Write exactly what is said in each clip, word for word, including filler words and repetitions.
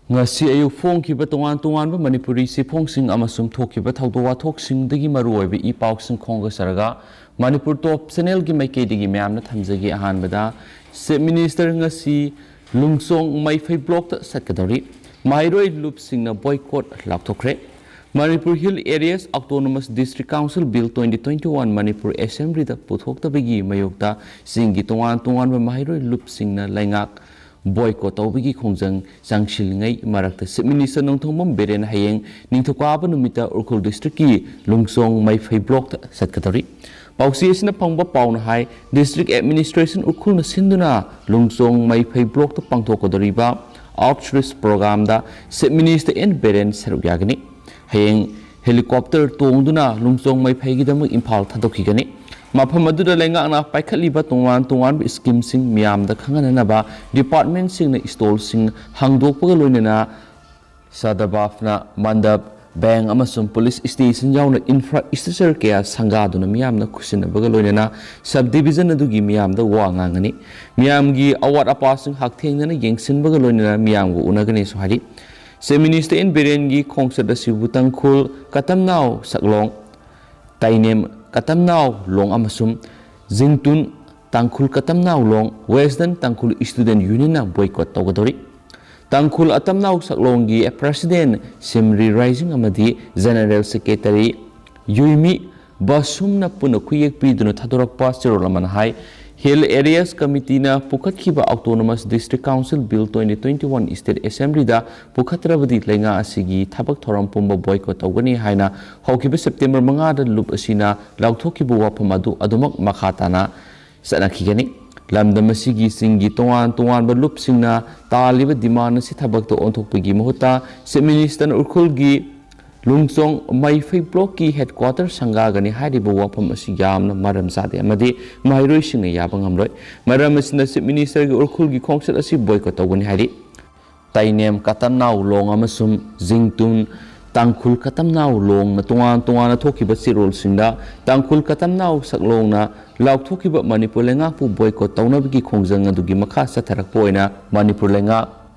ꯉꯁꯤ ꯑꯌꯨꯛ ꯐꯣꯡꯈꯤꯕ ꯇꯣꯉꯥꯟ ꯇꯣꯉꯥꯟꯕ ꯃꯅꯤꯄꯨꯔꯤ ꯆꯦꯐꯣꯡꯁꯤꯡ ꯑꯃꯁꯨꯡ ꯊꯣꯛꯈꯤꯕ ꯊꯧꯗꯣꯛ ꯋꯥꯊꯣꯛꯁꯤꯡꯗꯒꯤ ꯃꯔꯨꯑꯣꯏꯕ ꯏ ꯄꯥꯎꯁꯤꯡ ꯈꯣꯝꯒꯠꯆꯔꯒ, ꯃꯅꯤꯄꯨꯔ ꯇꯣꯞ ꯆꯦꯅꯦꯜꯒꯤ ꯃꯥꯏꯀꯩꯗꯒꯤ ꯃꯌꯥꯝꯅ ꯊꯝꯖꯒꯦ꯫ ꯑꯍꯥꯟꯕꯗ, ꯆꯤꯐ ꯃꯤꯅꯤꯁꯇꯔ ꯉꯁꯤ ꯂꯨꯝꯆꯣꯡ ꯃꯩꯐꯩ ꯕ꯭ꯂꯣꯛꯇ ꯆꯠꯀꯗꯧꯔꯤ꯫ ꯃꯍꯩꯔꯣꯏ ꯂꯨꯞꯁꯤꯡꯅ ꯕꯣꯏꯀꯣꯠ ꯂꯥꯎꯊꯣꯛꯈ꯭ꯔꯦ꯫ Manipur hill areas autonomous district council bill twenty twenty one Manipur ꯑꯦꯁꯦꯝꯕ꯭ꯂꯤꯗ ꯄꯨꯊꯣꯛꯇꯕꯒꯤ ꯃꯥꯌꯣꯛꯇ ꯆꯤꯡꯒꯤ ꯇꯣꯉꯥꯟ ꯇꯣꯉꯥꯟꯕ ꯃꯍꯩꯔꯣꯏ ꯂꯨꯞꯁꯤꯡꯅ ꯂꯩꯉꯥꯛ ꯕꯣꯏꯀꯣꯠ ꯇꯧꯕꯒꯤ ꯈꯣꯡꯖꯪ ꯆꯪꯁꯤꯜꯂꯤꯉꯩ ꯃꯔꯛꯇ ꯆꯤꯐ ꯃꯤꯅꯤꯁꯇꯔ ꯅꯣꯡꯊꯣꯝꯕꯝ ꯕꯤꯔꯦꯟ ꯍꯌꯦꯡ ꯅꯤꯡꯊꯧꯀꯥꯕ ꯅꯨꯃꯤꯠꯇ ꯎꯈ꯭ꯔꯨꯜ ꯗꯤꯁꯇ꯭ꯔꯤꯛꯀꯤ ꯂꯨꯝꯆꯣꯡ ꯃꯩꯐꯩ ꯕ꯭ꯂꯣꯛꯇ ꯆꯠꯀꯗꯧꯔꯤ꯫ ꯄꯥꯎꯆꯦ ꯑꯁꯤꯅ ꯐꯪꯕ ꯄꯥꯎꯅ ꯍꯥꯏ, ꯗꯤꯁꯇ꯭ꯔꯤꯛ ꯑꯦꯗꯃꯤꯅꯤꯁꯇ꯭ꯔꯦꯁꯟ ꯎꯈ꯭ꯔꯨꯜꯅ ꯁꯤꯟꯗꯨꯅ ꯂꯨꯝꯆꯣꯡ ꯃꯩꯐꯩ ꯕ꯭ꯂꯣꯛꯇ ꯄꯥꯡꯊꯣꯛꯀꯗꯧꯔꯤꯕ ꯑꯥꯎꯠꯔꯤꯆ ꯄ꯭ꯔꯣꯒ꯭ꯔꯥꯝꯗ ꯆꯤꯐ ꯃꯤꯅꯤꯁꯇꯔ ꯑꯦꯟ ꯕꯤꯔꯦꯟ ꯁꯔꯨꯛ ꯌꯥꯒꯅꯤ꯫ ꯍꯌꯦꯡ ꯍꯦꯂꯤꯀꯣꯞꯇꯔ ꯇꯣꯡꯗꯨꯅ ꯂꯨꯝꯆꯣꯡ ꯃꯩꯐꯩꯒꯤꯗꯃꯛ ꯏꯝꯐꯥꯜ ꯊꯥꯗꯣꯛꯈꯤꯒꯅꯤ꯫ ꯃꯐꯝ ꯑꯗꯨꯗ ꯂꯩꯉꯥꯛꯅ ꯄꯥꯏꯈꯠꯂꯤꯕ ꯇꯣꯉꯥꯟ ꯇꯣꯉꯥꯟꯕ ꯁ꯭ꯀꯤꯝꯁꯤꯡ ꯃꯤꯌꯥꯝꯗ ꯈꯪꯍꯟꯅꯅꯕ ꯗꯤꯄꯥꯔꯠꯃꯦꯟꯠꯁꯤꯡꯅ ꯁ꯭ꯇꯣꯜꯁꯤꯡ ꯍꯥꯡꯗꯣꯛꯄꯒ ꯂꯣꯏꯅꯅ ꯁꯗꯕꯥꯐꯅ ꯃꯟꯗꯞ, ꯕꯦꯡꯛ ꯑꯃꯁꯨꯡ ꯄꯨꯂꯤꯁ ꯁ꯭ꯇꯦꯁꯟ ꯌꯥꯎꯅ ꯏꯟꯐ꯭ꯔꯥꯁ꯭ꯇ꯭ꯔꯛꯆꯔ ꯀꯌꯥ ꯁꯪꯒꯥꯗꯨꯅ ꯃꯤꯌꯥꯝꯅ ꯈꯨꯠꯁꯤꯟꯅꯕꯒ ꯂꯣꯏꯅꯅ ꯁꯕ ꯗꯤꯕꯤꯖꯟ ꯑꯗꯨꯒꯤ ꯃꯤꯌꯥꯝꯗ ꯋꯥ ꯉꯥꯡꯒꯅꯤ꯫ ꯃꯤꯌꯥꯝꯒꯤ ꯑꯋꯥꯠ ꯑꯄꯥꯁꯤꯡ ꯍꯛꯊꯦꯡꯅꯅ ꯌꯦꯡꯁꯤꯟꯕꯒ ꯂꯣꯏꯅꯅ ꯃꯤꯌꯥꯝꯒ ꯎꯅꯒꯅꯤꯁꯨ ꯍꯥꯏꯔꯤ꯫ ꯆꯤꯐ ꯃꯤꯅꯤꯁꯇꯔ ꯑꯦꯟ ꯕꯤꯔꯦꯟꯒꯤ ꯈꯣꯡꯆꯠ ꯑꯁꯤꯕꯨ ꯇꯥꯡꯈꯨꯜ ꯀꯇꯝꯅꯥꯎ ꯁꯛꯂꯣꯡ, ꯇꯥꯏꯅꯦꯝ ꯀꯇꯝꯅꯥꯎ ꯂꯣꯡ ꯑꯃꯁꯨꯡ ꯖꯤꯡꯇꯨꯟ ꯇꯥꯡꯈꯨꯜ ꯀꯇꯝꯅꯥꯎ ꯂꯣꯡ ꯋꯦꯁꯇꯔꯟ ꯇꯥꯡꯈꯨꯜ ꯁ꯭ꯇꯨꯗꯦꯟꯠ ꯌꯨꯅꯤꯌꯟꯅ ꯕꯣꯏꯀꯣꯠ ꯇꯧꯒꯗꯧꯔꯤ꯫ ꯇꯥꯡꯈꯨꯜ ꯑꯇꯝꯅꯥꯎ ꯁꯛꯂꯣꯡꯒꯤ ꯄ꯭ꯔꯦꯁꯤꯗꯦꯟꯠ ꯁꯤꯝꯔꯤ ꯔꯥꯏꯖꯤꯡ ꯑꯃꯗꯤ ꯖꯦꯅꯔꯦꯜ ꯁꯦꯀ꯭ꯔꯦꯇꯔꯤ ꯌꯨꯏꯃꯤ ꯕꯥꯁꯨꯝꯅ ꯄꯨꯟꯅ ꯈꯨꯌꯦꯛ ꯄꯤꯗꯨꯅ ꯊꯥꯗꯣꯔꯛꯄ ꯆꯦꯔꯣꯜ ꯑꯃꯅ ꯍꯥꯏ, ꯍꯤꯜ ꯑꯦꯔꯤꯌꯥꯁ ꯀꯃꯤꯇꯤꯅ ꯄꯨꯈꯠꯈꯤꯕ autonomous district council bill twenty twenty one state ꯑꯦꯁꯦꯝꯕ꯭ꯂꯤꯗ ꯄꯨꯈꯠꯇ꯭ꯔꯕꯗꯤ ꯂꯩꯉꯥꯛ ꯑꯁꯤꯒꯤ ꯊꯕꯛ ꯊꯧꯔꯝ ꯄꯨꯝꯕ ꯕꯣꯏꯀꯣꯠ ꯇꯧꯒꯅꯤ ꯍꯥꯏꯅ ꯍꯧꯈꯤꯕ ꯁꯦꯞꯇꯦꯝꯕꯔ ꯃꯉꯥꯗ ꯂꯨꯞ ꯑꯁꯤꯅ ꯂꯥꯎꯊꯣꯛꯈꯤꯕ ꯋꯥꯐꯝ ꯑꯗꯨ ꯑꯗꯨꯃꯛ ꯃꯈꯥ ꯇꯥꯅ ꯆꯠꯅꯈꯤꯒꯅꯤ꯫ ꯂꯝꯗꯝ ꯑꯁꯤꯒꯤ ꯆꯤꯡꯒꯤ ꯇꯣꯉꯥꯟ ꯇꯣꯉꯥꯟꯕ ꯂꯨꯞꯁꯤꯡꯅ ꯇꯥꯜꯂꯤꯕ ꯗꯤꯃꯥꯟ ꯑꯁꯤ ꯊꯕꯛꯇ ꯑꯣꯟꯊꯣꯛꯄꯒꯤ ꯃꯍꯨꯠꯇ ꯆꯤꯐ ꯃꯤꯅꯤꯁꯇꯔꯅ ꯎꯈ꯭ꯔꯨꯜꯒꯤ ꯂꯨꯝꯆꯣꯡ ꯃꯩꯐꯩ ꯕ꯭ꯂꯣꯛꯀꯤ ꯍꯦꯗꯀ꯭ꯋꯥꯇꯔ ꯁꯪꯒꯥꯒꯅꯤ ꯍꯥꯏꯔꯤꯕ ꯋꯥꯐꯝ ꯑꯁꯤ ꯌꯥꯝꯅ ꯃꯔꯝ ꯆꯥꯗꯦ ꯑꯃꯗꯤ ꯃꯍꯩꯔꯣꯏꯁꯤꯡꯅ ꯌꯥꯕ ꯉꯝꯂꯣꯏ꯫ ꯃꯔꯝ ꯑꯁꯤꯅ ꯆꯤꯐ ꯃꯤꯅꯤꯁꯇꯔꯒꯤ ꯎꯈ꯭ꯔꯨꯜꯒꯤ ꯈꯣꯡꯆꯠ ꯑꯁꯤ ꯕꯣꯏꯀꯣꯠ ꯇꯧꯒꯅꯤ ꯍꯥꯏꯔꯤ꯫ ꯇꯥꯏꯅꯦꯝ ꯀꯇꯝꯅꯥꯎ ꯂꯣꯡ ꯑꯃꯁꯨꯡ ꯖꯤꯡꯇꯨꯟ ꯇꯥꯡꯈꯨꯜ ꯀꯇꯝꯅꯥꯎ ꯂꯣꯡꯅ ꯇꯣꯉꯥꯟ ꯇꯣꯉꯥꯟꯅ ꯊꯣꯛꯈꯤꯕ ꯆꯦꯔꯣꯜꯁꯤꯡꯗ ꯇꯥꯡꯈꯨꯜ ꯀꯇꯝꯅꯥꯎ ꯁꯛꯂꯣꯡꯅ ꯂꯥꯎꯊꯣꯛꯈꯤꯕ ꯃꯅꯤꯄꯨꯔ ꯂꯩꯉꯥꯛꯄꯨ ꯕꯣꯏꯀꯣꯠ ꯇꯧꯅꯕꯒꯤ ꯈꯣꯡꯖꯪ ꯑꯗꯨꯒꯤ ꯃꯈꯥ ꯆꯠꯊꯔꯛꯄ ꯑꯣꯏꯅ ꯃꯅꯤꯄꯨꯔ ꯂꯩꯉꯥꯛ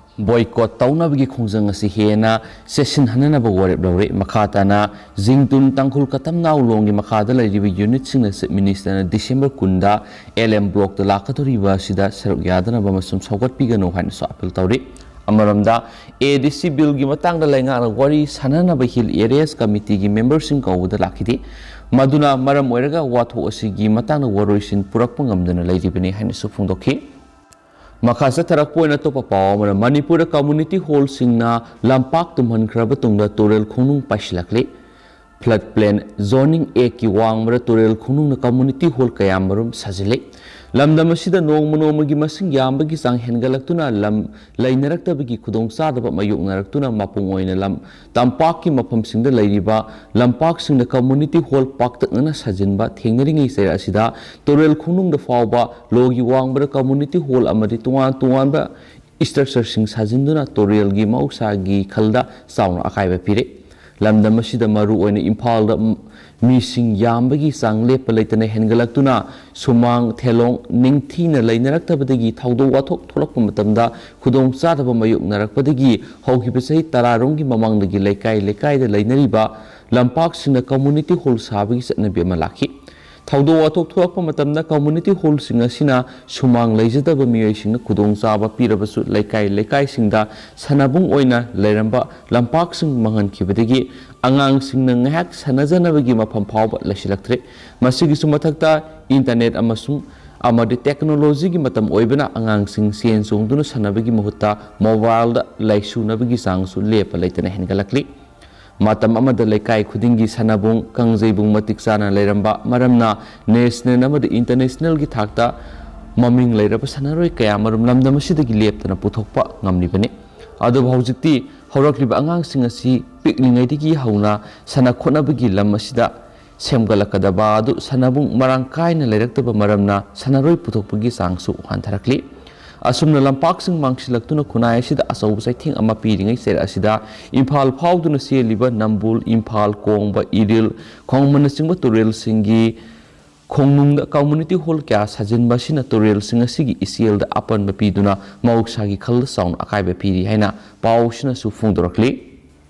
ꯕꯣꯏꯀꯣꯠ ꯇꯧꯅꯕꯒꯤ ꯈꯣꯡꯖꯪ ꯑꯁꯤ ꯍꯦꯟꯅ ꯆꯦꯠꯁꯤꯟꯍꯟꯅꯅꯕ ꯋꯥꯔꯦꯞ ꯂꯧꯔꯦ꯫ ꯃꯈꯥ ꯇꯥꯅ ꯖꯤꯡꯇꯨꯟ ꯇꯥꯡꯈꯨꯜ ꯀꯇꯝꯅꯥꯎ ꯂꯣꯡꯒꯤ ꯃꯈꯥꯗ ꯂꯩꯔꯤꯕ ꯌꯨꯅꯤꯠꯁꯤꯡꯅ ꯆꯤꯐ ꯃꯤꯅꯤꯁꯇꯔꯅ ꯗꯤꯁꯦꯝꯕꯔ ꯀꯨꯟꯗ ꯑꯦꯜ ꯑꯦꯝ ꯕ꯭ꯂꯣꯛꯇ ꯂꯥꯛꯀꯗꯧꯔꯤꯕ ꯑꯁꯤꯗ ꯁꯔꯨꯛ ꯌꯥꯗꯅꯕ ꯑꯃꯁꯨꯡ ꯁꯧꯒꯠꯄꯤꯒꯅꯨ ꯍꯥꯏꯅꯁꯨ ꯑꯄꯤꯜ ꯇꯧꯔꯤ꯫ ꯑꯃꯔꯣꯝꯗ, ꯑꯦ ꯗꯤ ꯁꯤ ꯕꯤꯜꯒꯤ ꯃꯇꯥꯡꯗ ꯂꯩꯉꯥꯛꯅ ꯋꯥꯔꯤ ꯁꯥꯟꯅꯅꯕ ꯍꯤꯜ ꯑꯦꯔꯤꯌꯥꯁ ꯀꯃꯤꯇꯤꯒꯤ ꯃꯦꯝꯕꯔꯁꯤꯡ ꯀꯧꯕꯗ ꯂꯥꯛꯈꯤꯗꯦ꯫ ꯃꯗꯨꯅ ꯃꯔꯝ ꯑꯣꯏꯔꯒ ꯋꯥꯊꯣꯛ ꯑꯁꯤꯒꯤ ꯃꯇꯥꯡꯗ ꯋꯥꯔꯣꯏꯁꯤꯟ ꯄꯨꯔꯛꯄ ꯉꯝꯗꯅ ꯂꯩꯔꯤꯕꯅꯤ ꯍꯥꯏꯅꯁꯨ ꯐꯣꯡꯗꯣꯛꯈꯤ꯫ ꯃꯈꯥ ꯆꯠꯊꯔꯛꯄ ꯑꯣꯏꯅ ꯑꯇꯣꯞꯄ ꯄꯥꯎ ꯑꯃꯅ, ꯃꯅꯤꯄꯨꯔꯗ ꯀꯝꯃꯨꯅꯤꯇꯤ ꯍꯣꯜꯁꯤꯡꯅ ꯂꯝꯄꯥꯛ ꯇꯨꯝꯍꯟꯈ꯭ꯔꯕ ꯇꯨꯡꯗ ꯇꯨꯔꯦꯜ ꯈꯣꯡꯅꯨꯡ ꯄꯥꯏꯁꯤꯜꯂꯛꯂꯤ꯫ ꯐ꯭ꯂꯗ ꯄ꯭ꯂꯦꯟ ꯖꯣꯅꯤꯡ ꯑꯦꯛꯀꯤ ꯋꯥꯡꯃꯗ ꯇꯨꯔꯦꯜ ꯈꯣꯡꯅꯨꯡꯅ ꯀꯝꯃꯨꯅꯤꯇꯤ ꯍꯣꯜ ꯀꯌꯥꯃꯔꯨꯝ ꯁꯥꯖꯤꯜꯂꯤ꯫ ꯂꯝꯗꯝ ꯑꯁꯤꯗ ꯅꯣꯡꯃ ꯅꯣꯡꯃꯒꯤ ꯃꯁꯤꯡ ꯌꯥꯝꯕꯒꯤ ꯆꯥꯡ ꯍꯦꯟꯒꯠꯂꯛꯇꯨꯅ ꯂꯝ ꯂꯩꯅꯔꯛꯇꯕꯒꯤ ꯈꯨꯗꯣꯡꯆꯥꯗꯕ ꯃꯥꯌꯣꯛꯅꯔꯛꯇꯨꯅ ꯃꯄꯨꯡ ꯑꯣꯏꯅ ꯂꯝ ꯇꯝꯄꯥꯛꯀꯤ ꯃꯐꯝꯁꯤꯡꯗ ꯂꯩꯔꯤꯕ ꯂꯝꯄꯥꯛꯁꯤꯡꯗ ꯀꯝꯃꯨꯅꯤꯇꯤ ꯍꯣꯜ ꯄꯥꯛꯇꯛꯅꯅ ꯁꯥꯖꯤꯟꯕ ꯊꯦꯡꯅꯔꯤꯉꯩ ꯆꯩꯔꯥꯛ ꯑꯁꯤꯗ ꯇꯨꯔꯦꯜ ꯈꯣꯡꯅꯨꯡꯗ ꯐꯥꯎꯕ ꯂꯣꯒꯤ ꯋꯥꯡꯃꯗ ꯀꯝꯃꯨꯅꯤꯇꯤ ꯍꯣꯜ ꯑꯃꯗꯤ ꯇꯣꯉꯥꯟ ꯇꯣꯉꯥꯟꯕ ꯏꯁꯇ꯭ꯔꯛꯆꯔꯁꯤꯡ ꯁꯥꯖꯤꯟꯗꯨꯅ ꯇꯨꯔꯦꯜꯒꯤ ꯃꯍꯧꯁꯥꯒꯤ ꯈꯜꯗ ꯆꯥꯎꯅ ꯑꯀꯥꯏꯕ ꯄꯤꯔꯦ꯫ ꯂꯝꯗꯝ ꯑꯁꯤꯗ ꯃꯔꯨ ꯑꯣꯏꯅ ꯏꯝꯐꯥꯜꯗ ꯃꯤꯁꯤꯡ ꯌꯥꯝꯕꯒꯤ ꯆꯥꯡ ꯂꯦꯞꯄ ꯂꯩꯇꯅ ꯍꯦꯟꯒꯠꯂꯛꯇꯨꯅ ꯁꯨꯃꯥꯡ, ꯊꯦꯂꯣꯡ ꯅꯤꯡꯊꯤꯅ ꯂꯩꯅꯔꯛꯇꯕꯗꯒꯤ ꯊꯧꯗꯣꯛ ꯋꯥꯊꯣꯛ ꯊꯣꯛꯂꯛꯄ ꯃꯇꯝꯗ ꯈꯨꯗꯣꯡꯆꯥꯗꯕ ꯃꯥꯌꯣꯛꯅꯔꯛꯄꯗꯒꯤ ꯍꯧꯈꯤꯕ ꯆꯍꯤ ꯇꯔꯥꯔꯣꯝꯒꯤ ꯃꯃꯥꯡꯗꯒꯤ ꯂꯩꯀꯥꯏ ꯂꯩꯀꯥꯏꯗ ꯂꯩꯅꯔꯤꯕ ꯂꯝꯄꯥꯛꯁꯤꯡꯗ ꯀꯝꯃꯨꯅꯤꯇꯤ ꯍꯣꯜ ꯁꯥꯕꯒꯤ ꯆꯠꯅꯕꯤ ꯑꯃ ꯂꯥꯛꯈꯤ꯫ ꯊꯧꯗꯣꯛ ꯋꯥꯊꯣꯛ ꯊꯣꯛꯂꯛꯄ ꯃꯇꯝꯗ ꯀꯝꯃꯨꯅꯤꯇꯤ ꯍꯣꯜꯁꯤꯡ ꯑꯁꯤꯅ ꯁꯨꯃꯥꯡ ꯂꯩꯖꯗꯕ ꯃꯤꯑꯣꯏꯁꯤꯡꯅ ꯈꯨꯗꯣꯡꯆꯥꯕ ꯄꯤꯔꯕꯁꯨ ꯂꯩꯀꯥꯏ ꯂꯩꯀꯥꯏꯁꯤꯡꯗ ꯁꯥꯟꯅꯕꯨꯡ ꯑꯣꯏꯅ ꯂꯩꯔꯝꯕ ꯂꯝꯄꯥꯛꯁꯤꯡ ꯃꯥꯡꯍꯟꯈꯤꯕꯗꯒꯤ ꯑꯉꯥꯡꯁꯤꯡꯅ ꯉꯥꯏꯍꯥꯛ ꯁꯥꯟꯅꯖꯅꯕꯒꯤ ꯃꯐꯝ ꯐꯥꯎꯕ ꯂꯩꯁꯤꯜꯂꯛꯇ꯭ꯔꯦ꯫ ꯃꯁꯤꯒꯤꯁꯨ ꯃꯊꯛꯇ ꯏꯟꯇꯔꯅꯦꯠ ꯑꯃꯁꯨꯡ ꯑꯃꯗꯤ ꯇꯦꯛꯅꯣꯂꯣꯖꯤꯒꯤ ꯃꯇꯝ ꯑꯣꯏꯕꯅ ꯑꯉꯥꯡꯁꯤꯡ ꯆꯦꯟ ꯆꯣꯡꯗꯨꯅ ꯁꯥꯟꯅꯕꯒꯤ ꯃꯍꯨꯠꯇ ꯃꯣꯕꯥꯏꯜꯗ ꯂꯥꯏꯁꯨꯅꯕꯒꯤ ꯆꯥꯡꯁꯨ ꯂꯦꯞꯄ ꯂꯩꯇꯅ ꯍꯦꯟꯒꯠꯂꯛꯂꯤ꯫ ꯃꯇꯝ ꯑꯃꯗ ꯂꯩꯀꯥꯏ ꯈꯨꯗꯤꯡꯒꯤ ꯁꯥꯟꯅꯕꯨꯡ, ꯀꯥꯡꯖꯩꯕꯨꯡ ꯃꯇꯤꯛ ꯆꯥꯅ ꯂꯩꯔꯝꯕ ꯃꯔꯝꯅ ꯅꯦꯁꯅꯦꯜ ꯑꯃꯗꯤ ꯏꯟꯇꯔꯅꯦꯁꯅꯦꯜꯒꯤ ꯊꯥꯛꯇ ꯃꯃꯤꯡ ꯂꯩꯔꯕ ꯁꯥꯟꯅꯔꯣꯏ ꯀꯌꯥꯃꯔꯨꯝ ꯂꯝꯗꯝ ꯑꯁꯤꯗꯒꯤ ꯂꯦꯞꯇꯅ ꯄꯨꯊꯣꯛꯄ ꯉꯝꯂꯤꯕꯅꯤ꯫ ꯑꯗꯨꯕꯨ ꯍꯧꯖꯤꯛꯇꯤ ꯍꯧꯔꯛꯂꯤꯕ ꯑꯉꯥꯡꯁꯤꯡ ꯑꯁꯤ ꯄꯤꯛꯂꯤꯉꯩꯗꯒꯤ ꯍꯧꯅ ꯁꯥꯟꯅ ꯈꯣꯠꯅꯕꯒꯤ ꯂꯝ ꯑꯁꯤꯗ ꯁꯦꯝꯒꯠꯂꯛꯀꯗꯕ ꯑꯗꯨ ꯁꯥꯟꯅꯕꯨꯡ ꯃꯔꯥꯡ ꯀꯥꯏꯅ ꯂꯩꯔꯛꯇꯕ ꯃꯔꯝꯅ ꯁꯥꯟꯅꯔꯣꯏ ꯄꯨꯊꯣꯛꯄꯒꯤ ꯆꯥꯡꯁꯨ ꯍꯟꯊꯔꯛꯂꯤ꯫ ꯑꯁꯨꯝꯅ ꯂꯝꯄꯥꯛꯁꯤꯡ ꯃꯥꯡꯁꯤꯜꯂꯛꯇꯨꯅ ꯈꯨꯟꯅꯥꯏ ꯑꯁꯤꯗ ꯑꯆꯧꯕ ꯆꯩꯊꯦꯡ ꯑꯃ ꯄꯤꯔꯤꯉꯩ ꯆꯩꯔꯥꯛ ꯑꯁꯤꯗ ꯏꯝꯐꯥꯜ ꯐꯥꯎꯗꯨꯅ ꯆꯦꯜꯂꯤꯕ ꯅꯝꯕꯣꯜ, ꯏꯝꯐꯥꯜ, ꯀꯣꯡꯕ, ꯏꯔꯤꯜ, ꯈꯣꯡꯃꯟꯅꯆꯤꯡꯕ ꯇꯨꯔꯦꯜꯁꯤꯡꯒꯤ ꯈꯣꯡꯅꯨꯡꯗ community hall ꯀꯌꯥ ꯁꯥꯖꯤꯟꯕ ꯑꯁꯤꯅ ꯇꯨꯔꯦꯜꯁꯤꯡ ꯑꯁꯤꯒꯤ ꯏꯆꯦꯜꯗ ꯑꯄꯟꯕ ꯄꯤꯗꯨꯅ ꯃꯍꯧꯁꯥꯒꯤ ꯈꯜꯗ ꯆꯥꯎꯅ ꯑꯀꯥꯏꯕ ꯄꯤꯔꯤ ꯍꯥꯏꯅ ꯄꯥꯎ ꯑꯁꯤꯅꯁꯨ ꯐꯣꯡꯗꯣꯔꯛꯂꯤ꯫